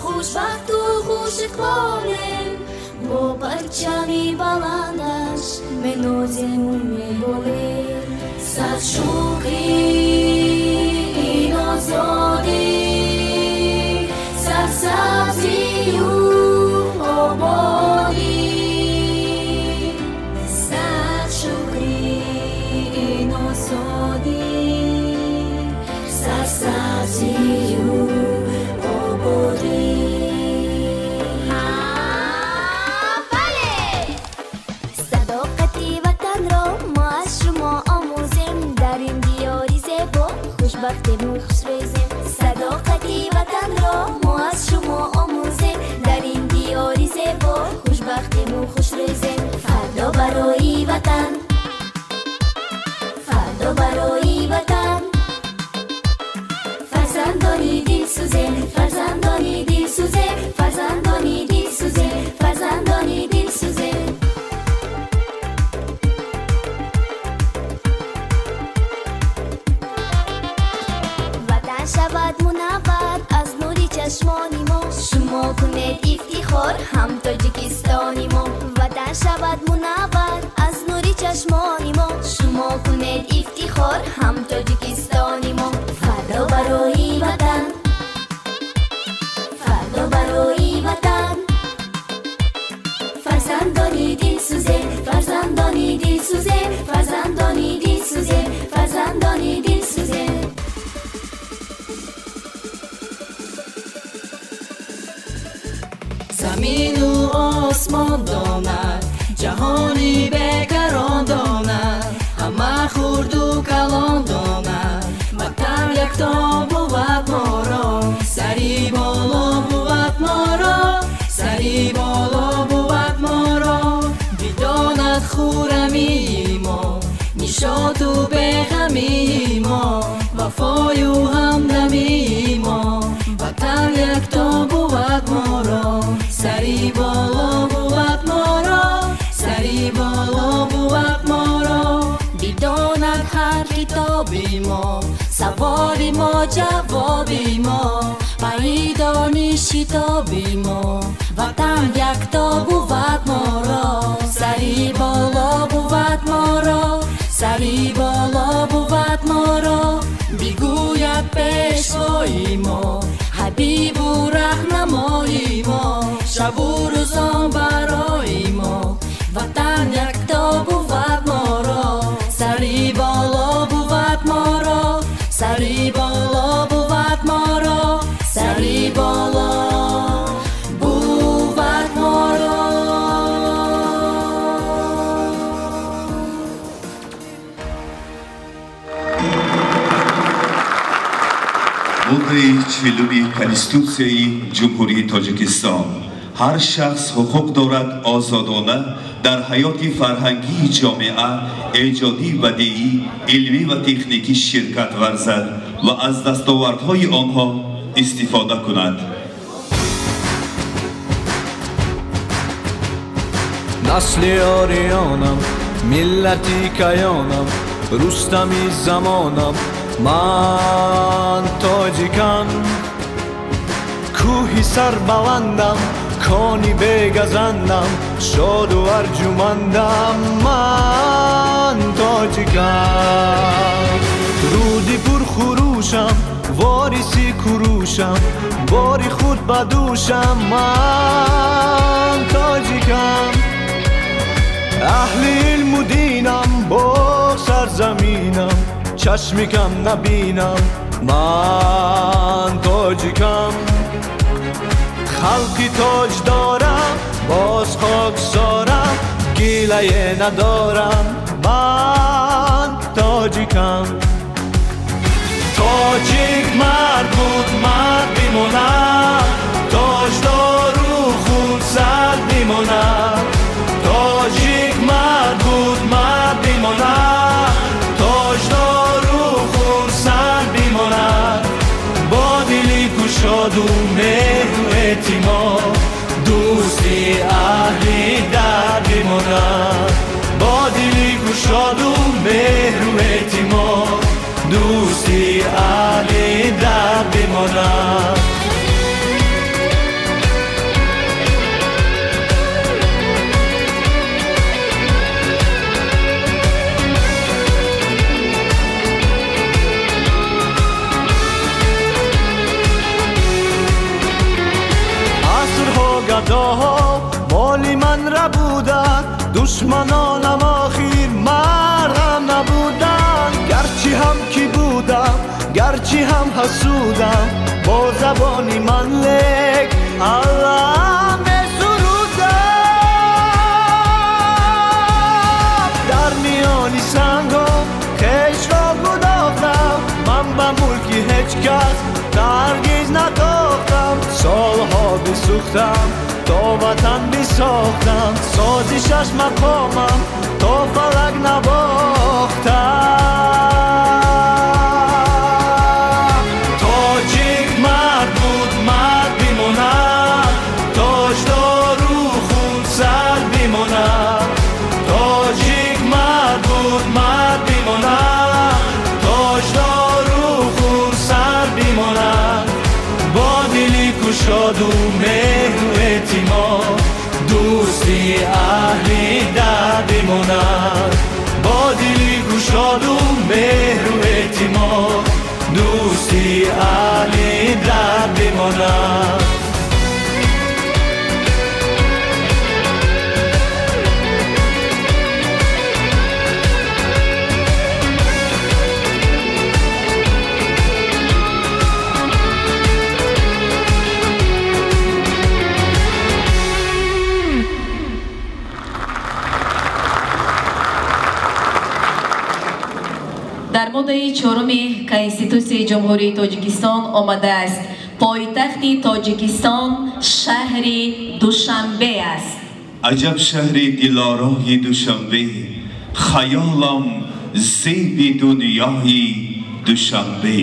хушбахту хушиқболем, бо парчами баландаш менозему меболем. Сад шукри ин озодӣ, сарсабзию ободӣ. Сад шукри ин озодӣ, сарсабзию ободӣ. Бале! Садоқати ватанро мо аз шумо омӯзем, дар ин диёри зебо хушбахтему хушрӯзем. Садоқати ватанро мо аз шумо омӯзем, дар ин диёри зебо хушбахтему хушрӯзем. Фардо барои ватан, фардо барои ватан, фарзандони дилсӯзем, фарзандони дилсӯзем, фарзандони дилсӯзем, фарзандони дилсӯзем. Ватан шавад мунаввар аз нури чашмони мо, шумо кунед ифтихор ҳам Тоҷикистони мо. Ватан шавад мунаввар аз нури чашмони мо, шумо кунед ифтихор ҳам Тоҷикистони мо. Фардо барои ватан, фардо барои ватан, фарзандони дилсӯзем, фарзандони дилсӯзем, фарзандони дилсӯзем, фарзандони дилсӯзем. Замину осмон донад, ҷаҳони бекарон донад, ҳама хурду калон донад. Ватан якто бувад моро, сари боло бувад моро, сари боло бувад моро. Бидонад хурамии мо, нишоту беғамии мо, вафою ҳамдамии мо. Ватан якто бувад моро, сари боло бувад моро, сари боло бувад моро. Бидонад ҳар хитоби мо, саволи мо, ҷавоби мо, пайдони шитоби мо. Ватан якто бувад моро, сари боло бувад моро, сари боло бувад моро. Бигӯяд пешвои мо, ҳабибу раҳнамои мо, шабу рӯзон барои мо. Ватан якто бувад моро, сари боло бувад моро, сари Моддаи 40 Конститутсияи Ҷумҳурии Тоҷикистон: ҳар шахс ҳуқуқ дорад озодона дар ҳаёти фарҳангии ҷомеа, эҷодӣ, бадиӣ, илмӣ ва техникӣ ширкат варзад ва аз дастовардҳои онҳо истифода кунад. Насли ориёнам, миллати каёнам, Рустами замонам, ман тоҷикам. Кӯҳи сарбаландам, кони бегазандам, шоду арҷумандам, ман тоҷикам. Руди пурхурӯшам, вориси курушам, бори худ ба дӯшам, ман тоҷикам. Аҳли илму динам, бо сарзаминам, чашми кам набинам, ман тоҷикам. Халқи тоҷ дорам, боз хоксорам, гилае надорам, ман тоҷикам. Тоҷик мард буд, мард бимонад, тоҷдору хунсар бимонад. Тоҷик мард буд, мард бимонад, тоҷдору хунсар бимонад. Бо дили кушоду меҳру эътимод, дӯсти аҳли дар бимонад. Бо дили кушоду меҳру эътимод, дӯсти аҳли дар бимонад. Гадоҳо моли ман рабуданд, душманонам охир мардам набуданд. Гарчи ҳам ки будам, гарчи ҳам ҳасудам, бо забони ман лек Аллоҳ месурудам. Дар миёни сангҳо хешро гудохтам, ман ба мулки ҳеҷ кас ҳаргиз натохтам. Солҳо бисӯхтам то ватан бисохтам, созишаш мақомам то фалак набохтам. Тоҷик мард буд, мард бимонад, тоҷдору хунсар бимонад. Тоҷик мард буд, мард бимонад, тоҷдору хунсар бимонад. Бо дили кушоду меҳру эътимод, дӯсти аҳли дар бимонад. Бо дили кушоду меҳру эътимод, дӯсти аҳли дар бимонад. Дар моддаи 4 Конститутсияи Ҷумҳурии Тоҷикистон омадааст: пойтахти Тоҷикистон шаҳри Душанбе аст. Аҷаб шаҳри дилорои Душанбе, хаёлам зеби дунёи Душанбе.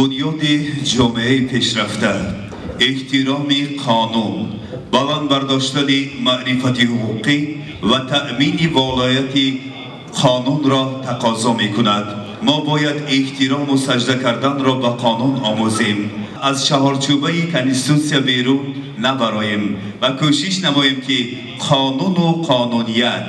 Бунёди ҷомеаи пешрафта, эҳтироми қонун, баланд бардоштани маърифати ҳуқуқӣ ва таъмини волояти қонунро тақозо мекунад. Мо бояд эҳтирому саҷда карданро ба қонун омӯзем, аз чаҳорчӯбаи конститутсия берун набароем ва кӯшиш намоем, ки қонуну қонуният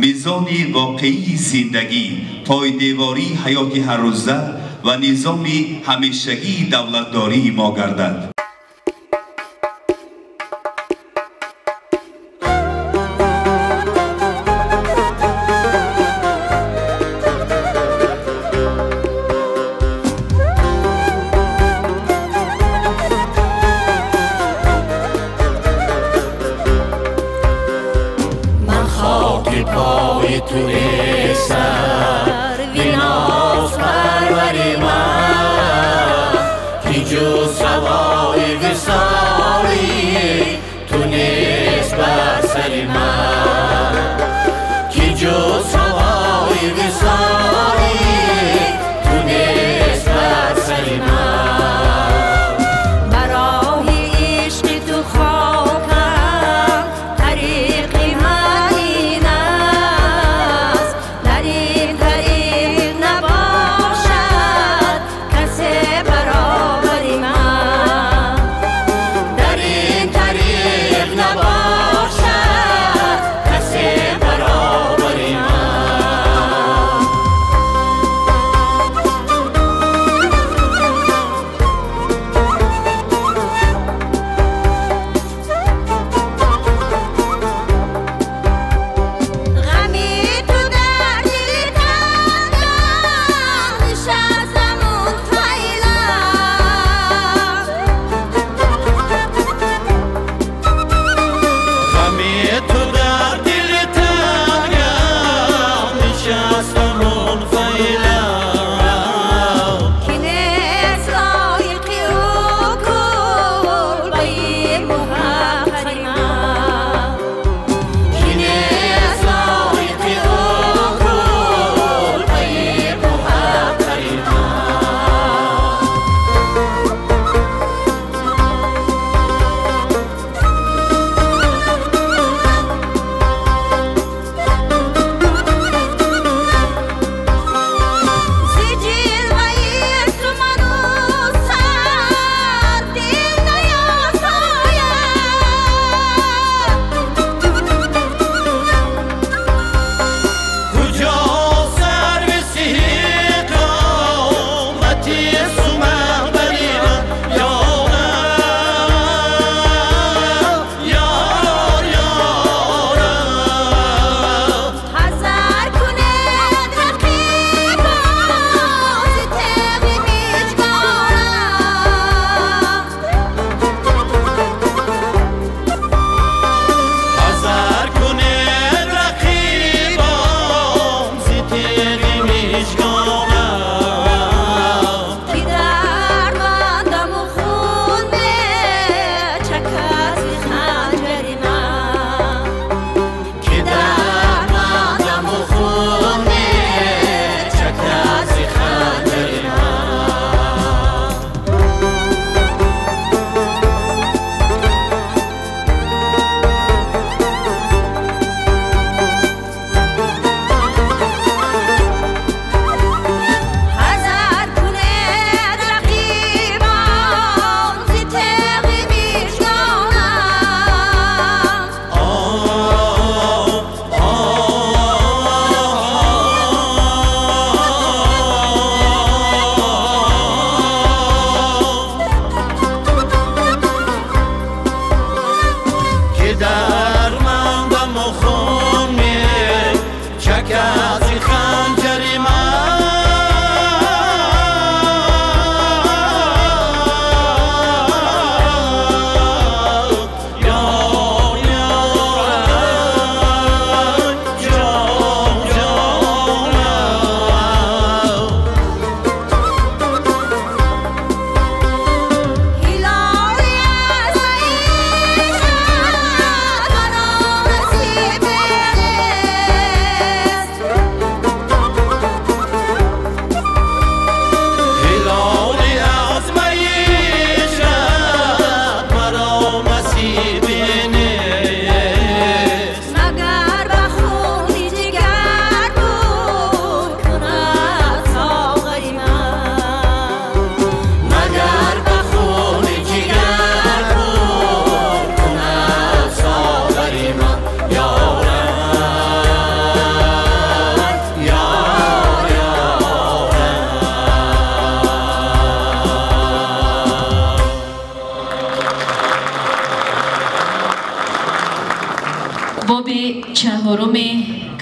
мизони воқеии зиндагӣ, пойдевории ҳаёти ҳаррӯза ва низоми ҳамешагии давлатдории мо гардад. Набошад касе баробари ман.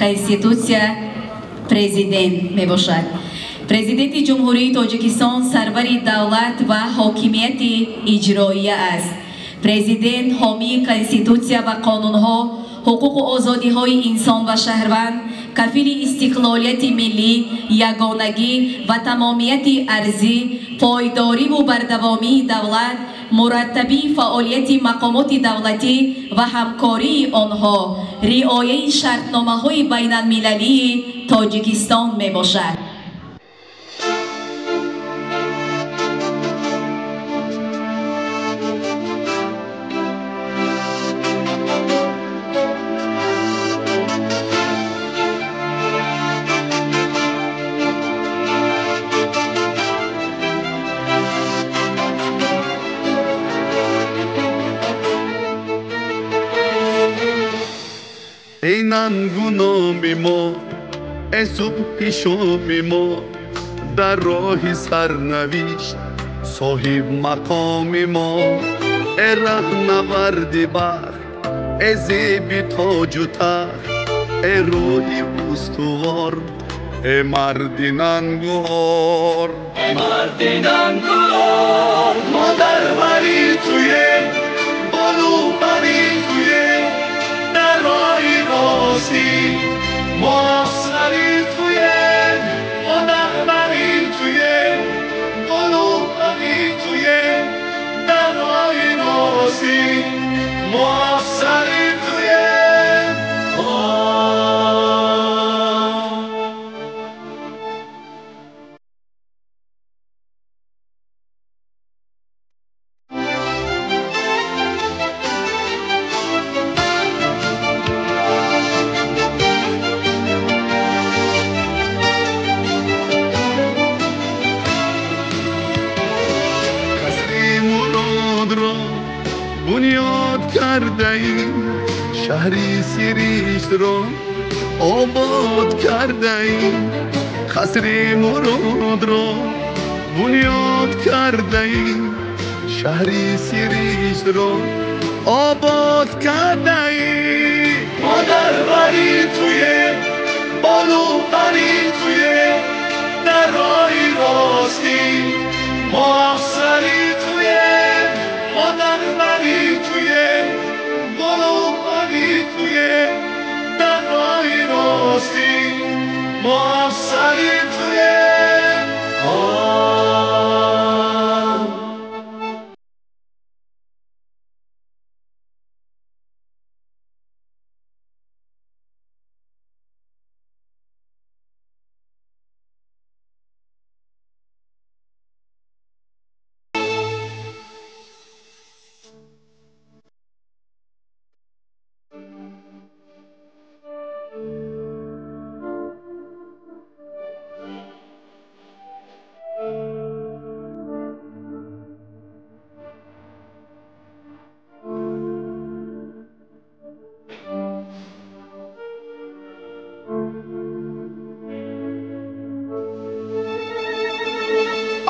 Конститутсия президент мебошад. Президенти Ҷумҳурии Тоҷикистон сарвари давлат ва ҳокимияти иҷроия аст. Президент ҳомии Конститутсия ва қонунҳо, ҳуқуқу озодиҳои инсон ва шаҳрванд, кафили истиқлолияти миллӣ, ягонагӣ ва тамомияти арзӣ, пойдориву бардавомии давлат, мураттабии фаъолияти мақомоти давлатӣ ва ҳамкории онҳо, риояи шартномаҳои байналмилалии Тоҷикистон мебошад. Эй нангу номи мо, эй субҳи шоми мо, дар роҳи сарнавишт соҳиб мақоми мо, эй раҳнаварди бахт, эй зеби тоҷу тахт, эй рӯҳи устувор, эй марди нангуор, марди нангуор. Мо дар бари туем, болу бари туем, дар роҳи ростӣ мо афсари туем, мо дар бари туем, болу бари туем, дар роҳи ростӣ мо афсари туем. Бунёд кардаем, шаҳри Сириштро обод кардаем, қасри Муродро бунёд кардаем, шаҳри Сириштро обод кардаем. Мо дар бари туем, болу бари туем, дар роҳи ростӣ мо афсари туем, мо дар бари туем, болу бари туем, дар роҳи ростӣ мо афсари туем.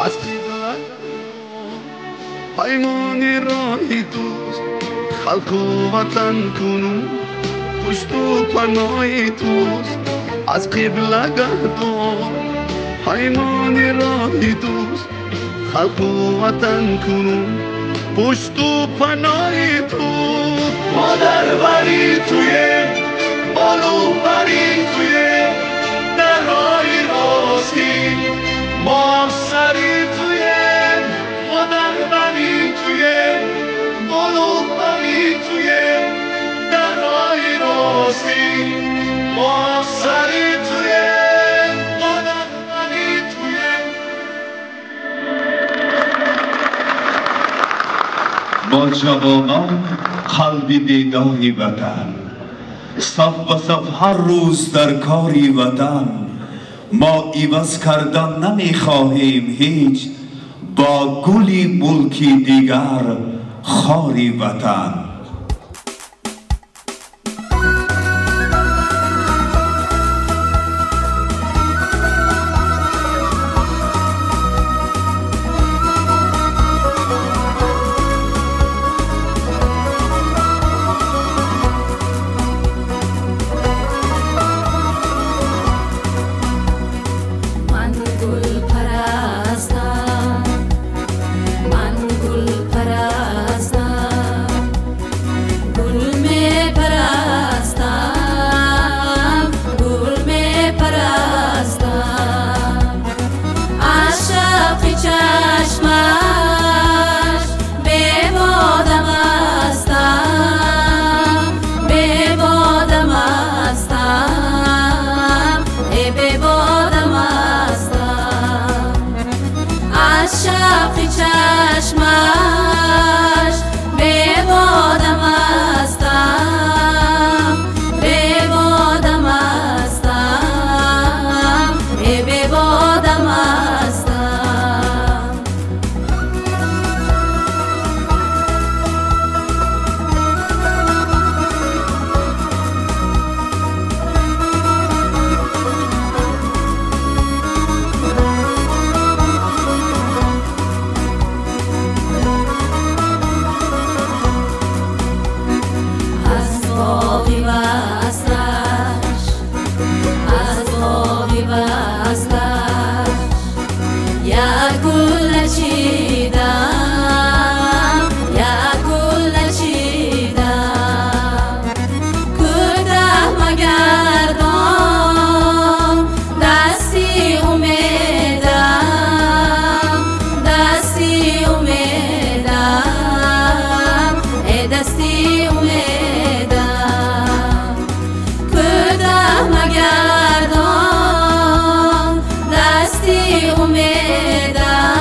Аз паймони роҳи дӯст, халқу ватан кунун пушту паноҳи туст. Аз қибла гардон паймони роҳи дӯст, халқу ватан кунун пушту паноҳи туст. Мо дар бари туем, болу бари туем, дар роҳи ростӣ мо афсари туем, мо дар бари туем, болу бари туем, дар роҳи ростӣ мо афсари туем, мо дар бари туем. Мо ҷавонон қалби бедори ватан, саф ба саф ҳар рӯз дар кори ватан, мо иваз кардан намехоҳем ҳеҷ бо гули мулки дигар хори ватан. Васлаш як гул начидам, як гул начидам. Кӯтаҳ магардон дасти умедам, дасти умедам, э дасти умедам. Кӯтаҳ магардон дасти умедам,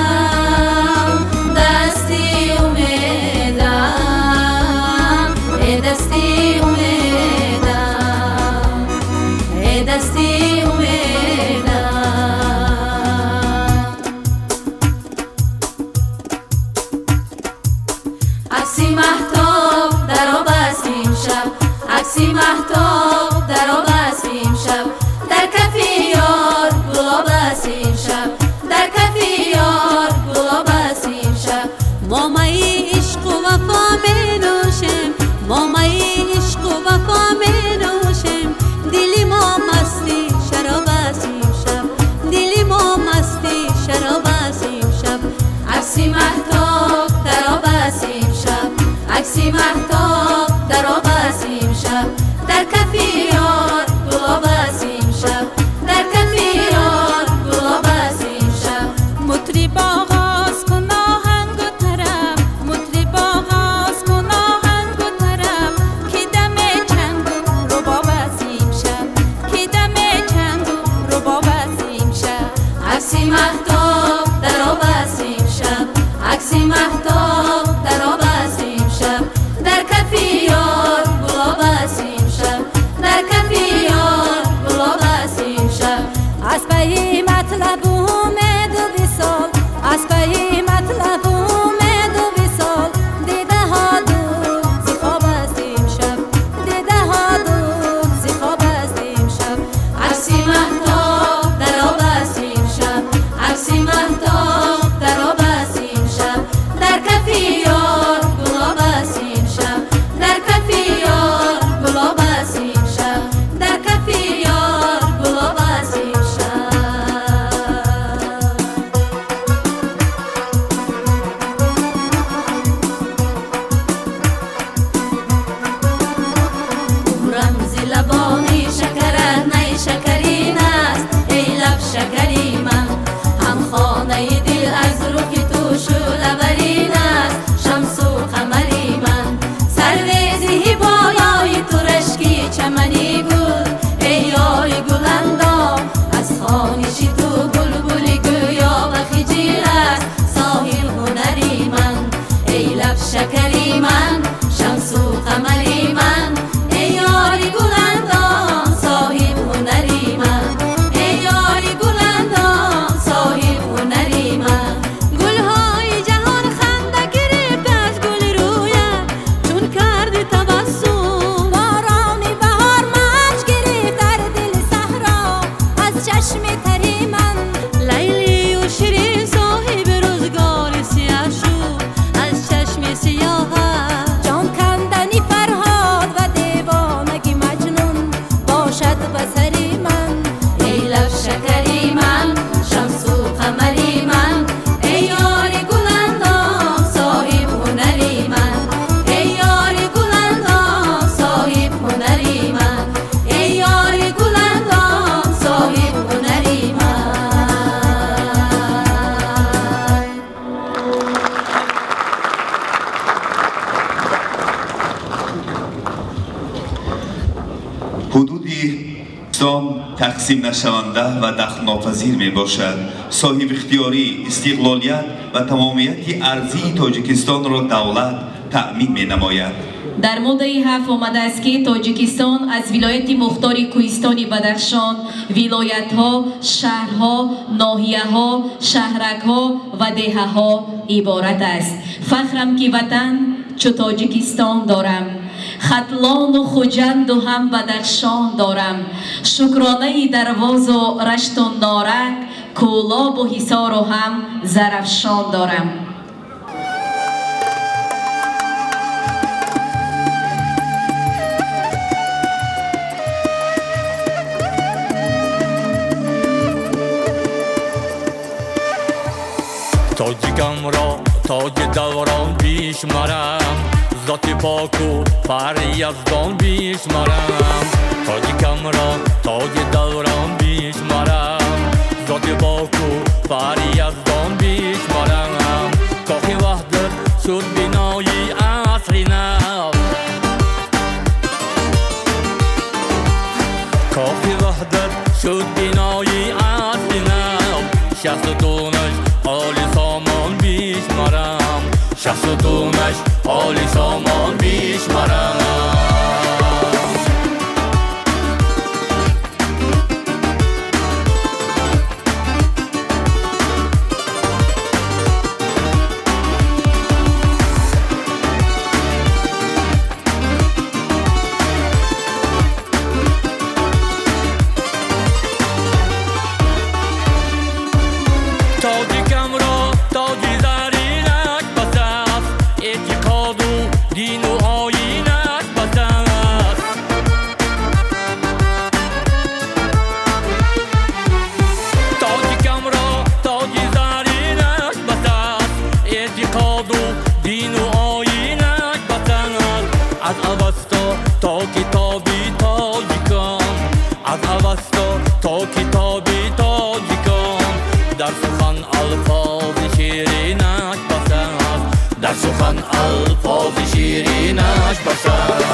дасти умедам, э дасти умедам, э дасти умедам. Акси маҳтоб дар об аст имшаб, акси маҳтоб дар об аст имшаб, дар кафи ёр гулоб аст имшаб, дар кафи ёр гулоб аст имшаб. Мо майи ишқу вафо менӯшем, мо майи ишқу вафо менӯшем, дили мо масти шароб аст имшаб, дили мо масти шароб аст имшаб. Акси маҳтоб дар об аст имшаб, акси маҳтоб дар об аст имшаб, дар кафи ёр гулоб аст имшаб, дар кафи ёр гулоб аст имшаб. Мутриб оғоз кун оҳангу тараб, мутриб оғоз кун оҳангу тараб, ки даме чангу рубоб аст имшаб, ки даме чангу рубоб аст имшаб. Акси маҳтоб дар об аст имшаб, акси маҳтоб дар об аст имшаб, дар кафи ёр гулоб аст имшаб, дар кафи ёр гулоб аст имшаб. Аз пайи матлабу умеду висол, аз пайи матлабу умеду висол, дидаҳо дур зи хоб аст имшаб, дидаҳо дур зи хоб аст имшаб. Акси маҳтоб дар об аст имшаб, акси маҳтоб дар об аст имшаб, дар кафи ёр гулоб аст имшаб, дар кафи ёр гулоб аст имшаб, дар кафи ёр гулоб аст имшаб. Рамзи лабони шакарат най шакарин аст, эй лаб шакари ман, ҳамхонаи дил аз рухи ту шӯълаварин аст, шамсу қамари ман. Сарвези ҳиболои ту рашки чамани гул, эй ёри гуландом, аз хониши ту булбули гӯё ба хиҷил аст, соҳиб ҳунари ман. Эй лаб шакари ман, шамсу қамари ман, эй ёри гуландом, соҳиб ҳунари ман, эй ёри гуландом, соҳиб ҳунари ман. Гулҳои ҷаҳон ханда гирифт аз гули рӯят, чун карди табассум. Борони баҳор мавҷ гирифт дар дили саҳро аз чашми тари ман. Лайлию Ширин соҳиби рӯзгори сиёҳ шуд аз чашми сиёҳат. Ҷон кандани Фарҳод ва девонаги Маҷнун бошад ба сари ман. Эй лаб шакари ман, шамсу қамари ман, эй ёри гуландом, соҳиб ҳунари ман, эй ёри гуландом, соҳиб ҳунари ман, эй ёри гуландом, соҳиб ҳунари ман. Ҳудуди Ислом тақсим нашаванда ва дахлнопазир мебошад. Соҳибихтиёрӣ, истиқлолият ва тамомияти арзии Тоҷикистонро давлат таъмин менамояд. Дар моддаи 7 омадааст, ки Тоҷикистон аз вилояти мухтори Кӯҳистони Бадахшон, вилоятҳо, шаҳрҳо, ноҳияҳо, шаҳракҳо ва деҳаҳо иборат аст. Фахрам, ки ватан чу Тоҷикистон дорам, Хатлону Хуҷанду ҳам Бадахшон дорам, шукронаи Дарвозу Рашту Норак, Кӯлобу Ҳисору ҳам Зарафшон дорам. Тоҷикамро тоҷи даврон бишмарам, зоти поку фарри яздон бишмарам. Тоҷикамро тоҷи даврон бишмарам, зоти поку фарри яздон бишмарам. Кохи ваҳдат шуд бинои асри нав, кохи ваҳдат шуд бинои асри нав. Шахсутунаш оли сомон бишмарам, шахсутунаш оли сомон бишмарам. Тоҷикамро тоҷи заринаш бас аст, эътиқоду дину оинаш бас аст. Тоҷикамро тоҷи заринаш бас аст, эътиқоду дину оинаш бас аст. Аз Авасто то китоби тоҷикон, аз Авасто то китоби тоҷикон, дар сухан алфози ширинаш бас аст, дар сухан алфози ширинаш бас аст.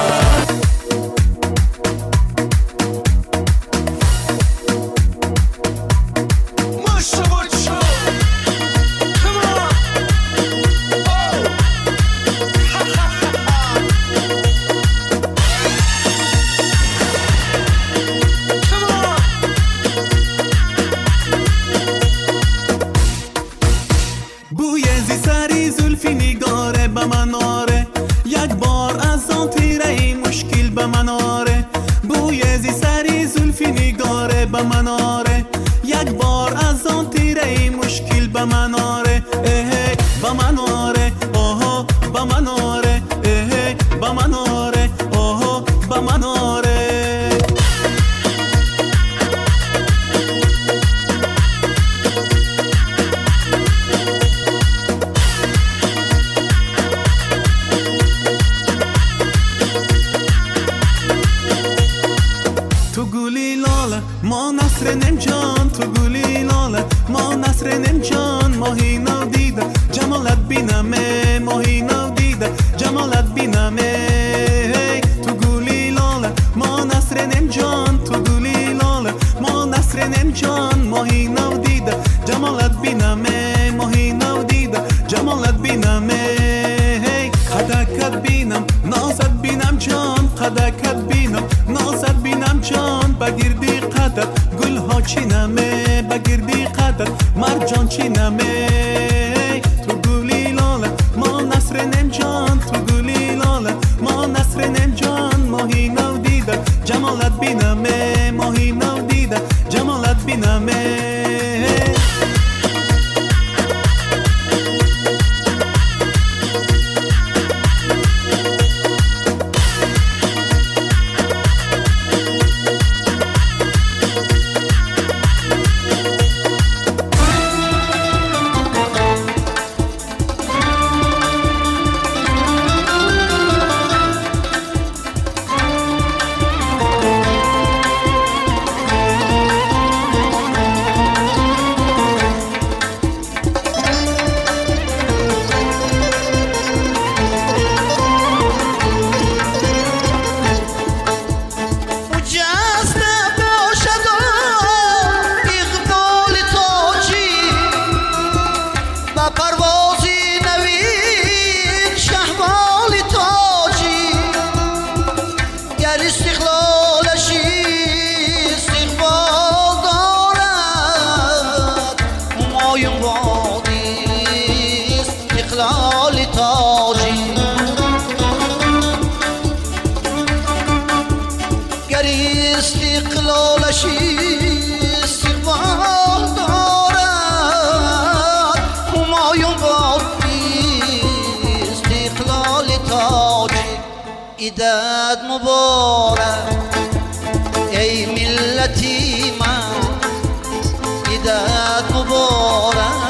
عیدت مبارک ای ملتی من، عیدت مبارک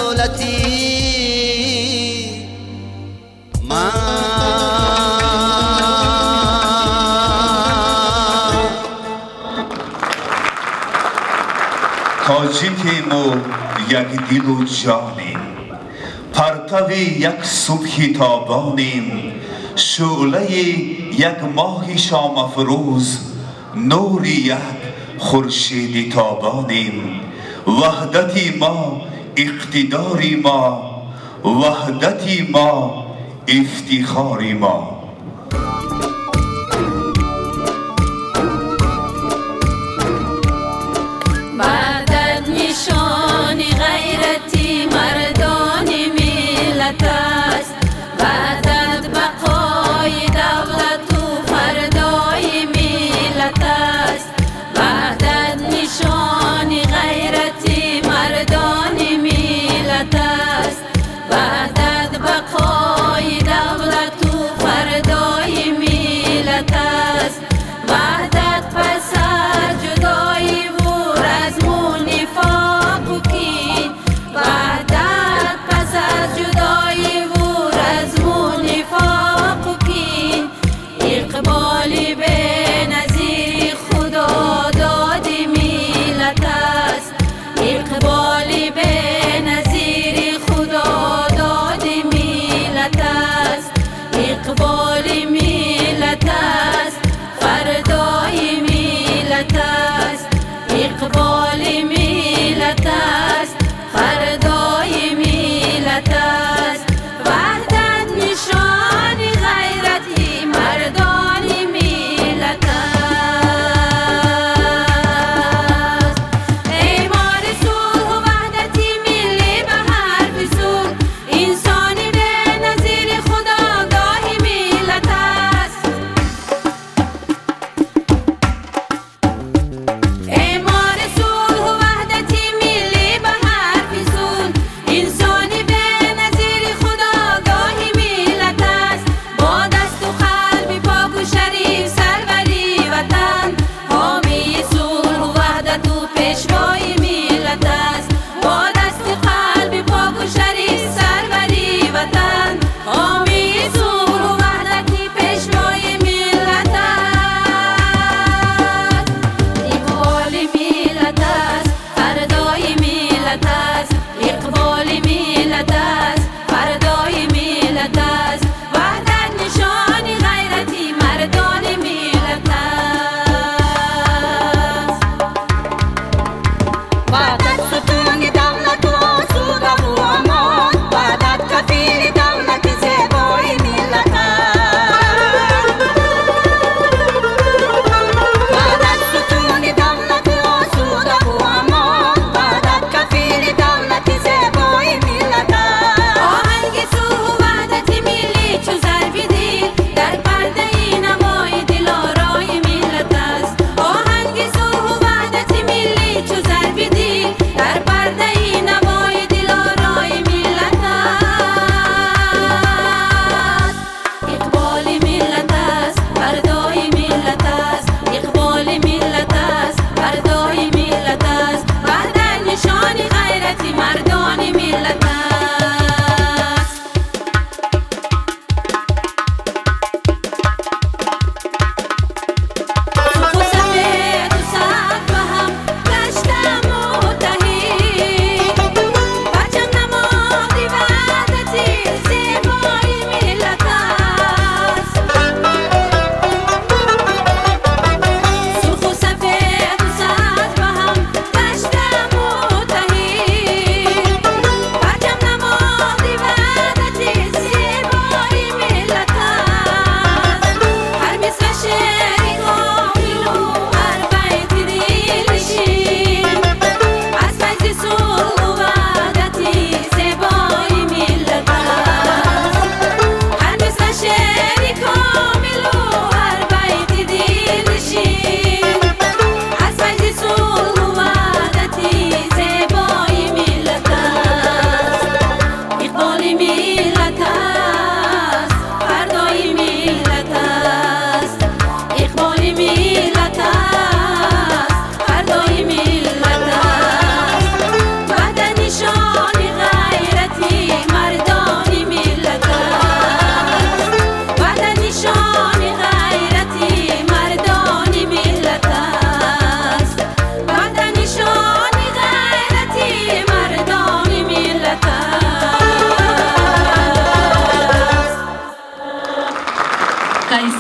давлати ман. Тоҷикему якдилу ҷонем, партави як субҳи тобонем, шӯълаи як моҳи шомафрӯз, нури як хуршеди тобонем. Ваҳдати мо иқтидори мо, ваҳдати мо ифтихори мо. Ваҳдат нишони ғайрати мардони миллат аст, ваҳдат бақои давлату фардои миллат аст, ваҳдат нишони ғайрати мардони миллат аст, ваҳдат бақои давлату фардои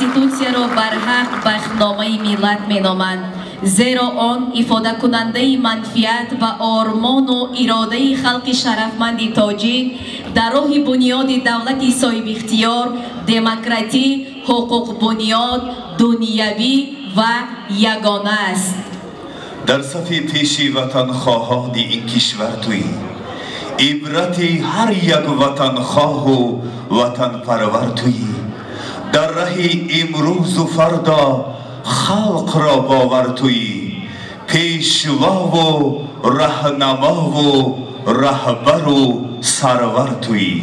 Конститутсияро барҳақ бахтномаи миллат меноманд, зеро он ифодакунандаи манфиат ва ормону иродаи халқи шарафманди тоҷик дар роҳи бунёди давлати соҳибихтиёр, демократӣ, ҳуқуқбунёд, дунявӣ ва ягона аст. Дар сафи пеши ватанхоҳони ин кишвар туӣ, ибрати ҳар як ватанхоҳу ватанпарвар туӣ. Дар раҳи имрӯзу фардо халқро бовар туӣ, пешвову раҳнамову раҳбару сарвар туӣ.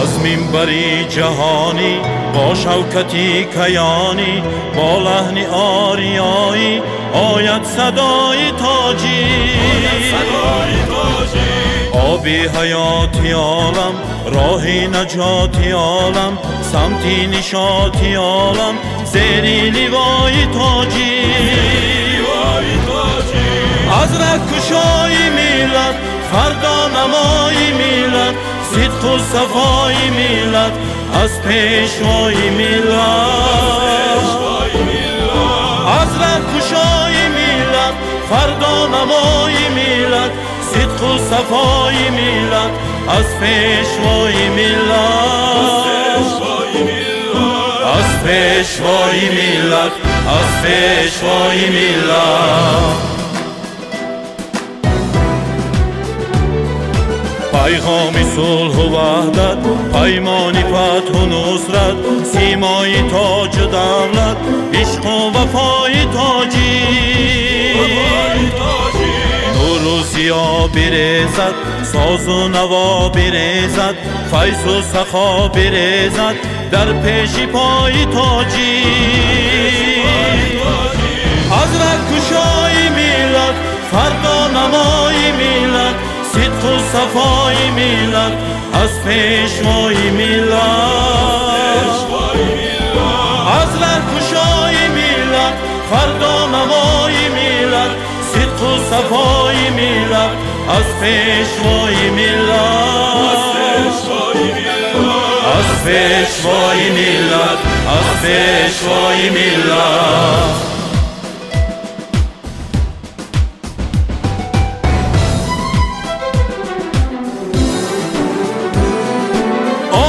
Аз минбари ҷаҳонӣ бо шавкати каёнӣ, бо лаҳни ориёӣ ояд садои тоҷик. Оби ҳаёти олам, роҳи наҷоти олам, самти нишоти олам, зери ливои тоҷик. Аз рагкушои миллат, фардо намои миллат, сидқу сафои миллат, аз пешвои миллат. Аз рагкушои миллат, фардо намои миллат, сидқу сафои миллат, аз пешвои миллат. Аз пешвои миллат, аз пешвои миллат. Пайғоми сулҳу ваҳдат, паймони фатҳу нусрат, симои тоҷу давлат, ишқу вафои тоҷик. Нуру зиё бирезад, созу наво бирезад, файзу сахо бирезад дар пеши пои тоҷик. Аз рагкушои миллат, фардо намои миллат, сидқу сафои миллат, аз пешвои миллат. Аз рагкушои миллат, фардо намои миллат, сидқу сафои миллат, аз пешвои миллат. Аз пешвои миллат, аз пешвои миллат.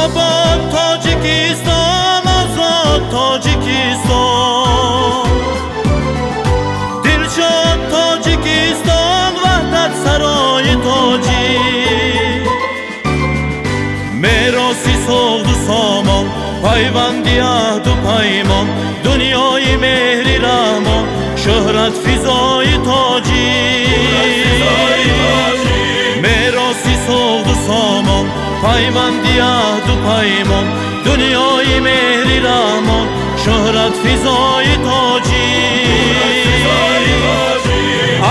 Обод Тоҷикистон, озод Тоҷикистон, дилшод Тоҷикистон, ваҳдат сарои тоҷик. Мероси суғду сомон, пайванди аҳду паймон, дунёи меҳри раҳмон, шӯҳрат физои тоҷик. Мероси суғду сомон, пайванди аҳду паймон, дунёи меҳри раҳмон, шӯҳрат физои тоҷик.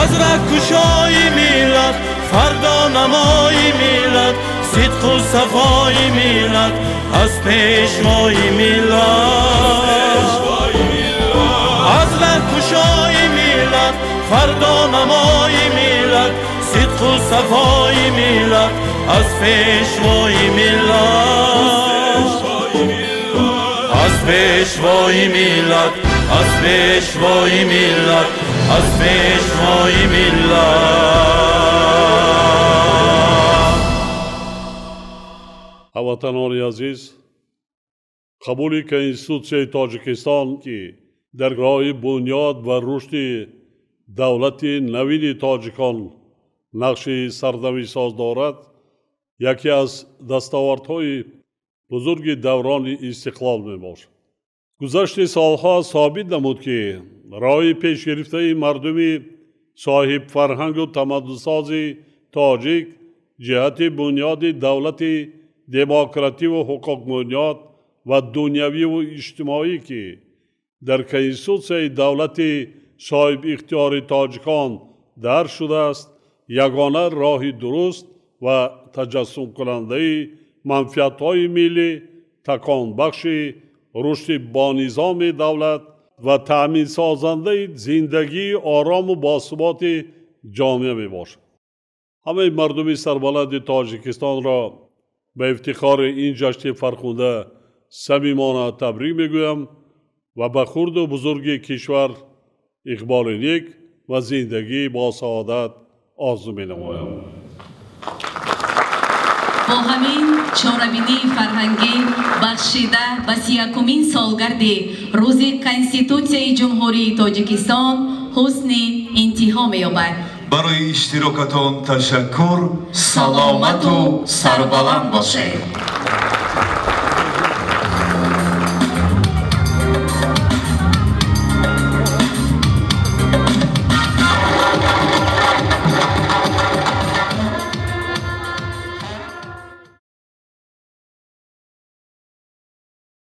Аз рагкушои миллат, фардо намои миллат, сидқу сафои миллат, аз пешвои миллат. Аз рагкушои миллат, фардо намои миллат, сидқу сафои миллат, аз пешвои миллат. Аз пешвои миллат, аз пешвои миллат, аз пешвои миллат. Ҳамватанони азиз, қабули Конститутсияи Тоҷикистон, ки дар роҳи бунёд ва рушди давлати навини тоҷикон нақши сарнавишсоз дорад, яке аз дастовардҳои бузурги даврони истиқлол мебошад. Гузашти солҳо собит намуд, ки роҳи пешгирифтаи мардуми соҳибфарҳангу тамаддунсози тоҷик ҷиҳати бунёди давлати демокративу ҳуқуқбунёд ва дунявиву иҷтимоӣ, ки дар Конститутсияи давлати соҳибихтиёри тоҷикон дарҷ шудааст, ягона роҳи дуруст ва таҷассумкунандаи манфиатҳои миллӣ, таконбахши рушди бонизоми давлат ва таъминсозандаи зиндагии орому босуботи ҷомеа мебошад. Ҳамаи мардуми сарбаланди Тоҷикистонро ба ифтихори ин ҷашни фархунда самимона табрик мегӯям ва ба хурду бузурги кишвар иқболи нек ва зиндагии босаодат орзу менамоям. Бо ҳамин чорабинии фарҳангӣ бахшида ба 31-умин солгарди рӯзи Конститутсияи Ҷумҳурии Тоҷикистон ҳусни интиҳо меёбад. Барои иштирокатон ташаккур, саломату сарбаланд бошед.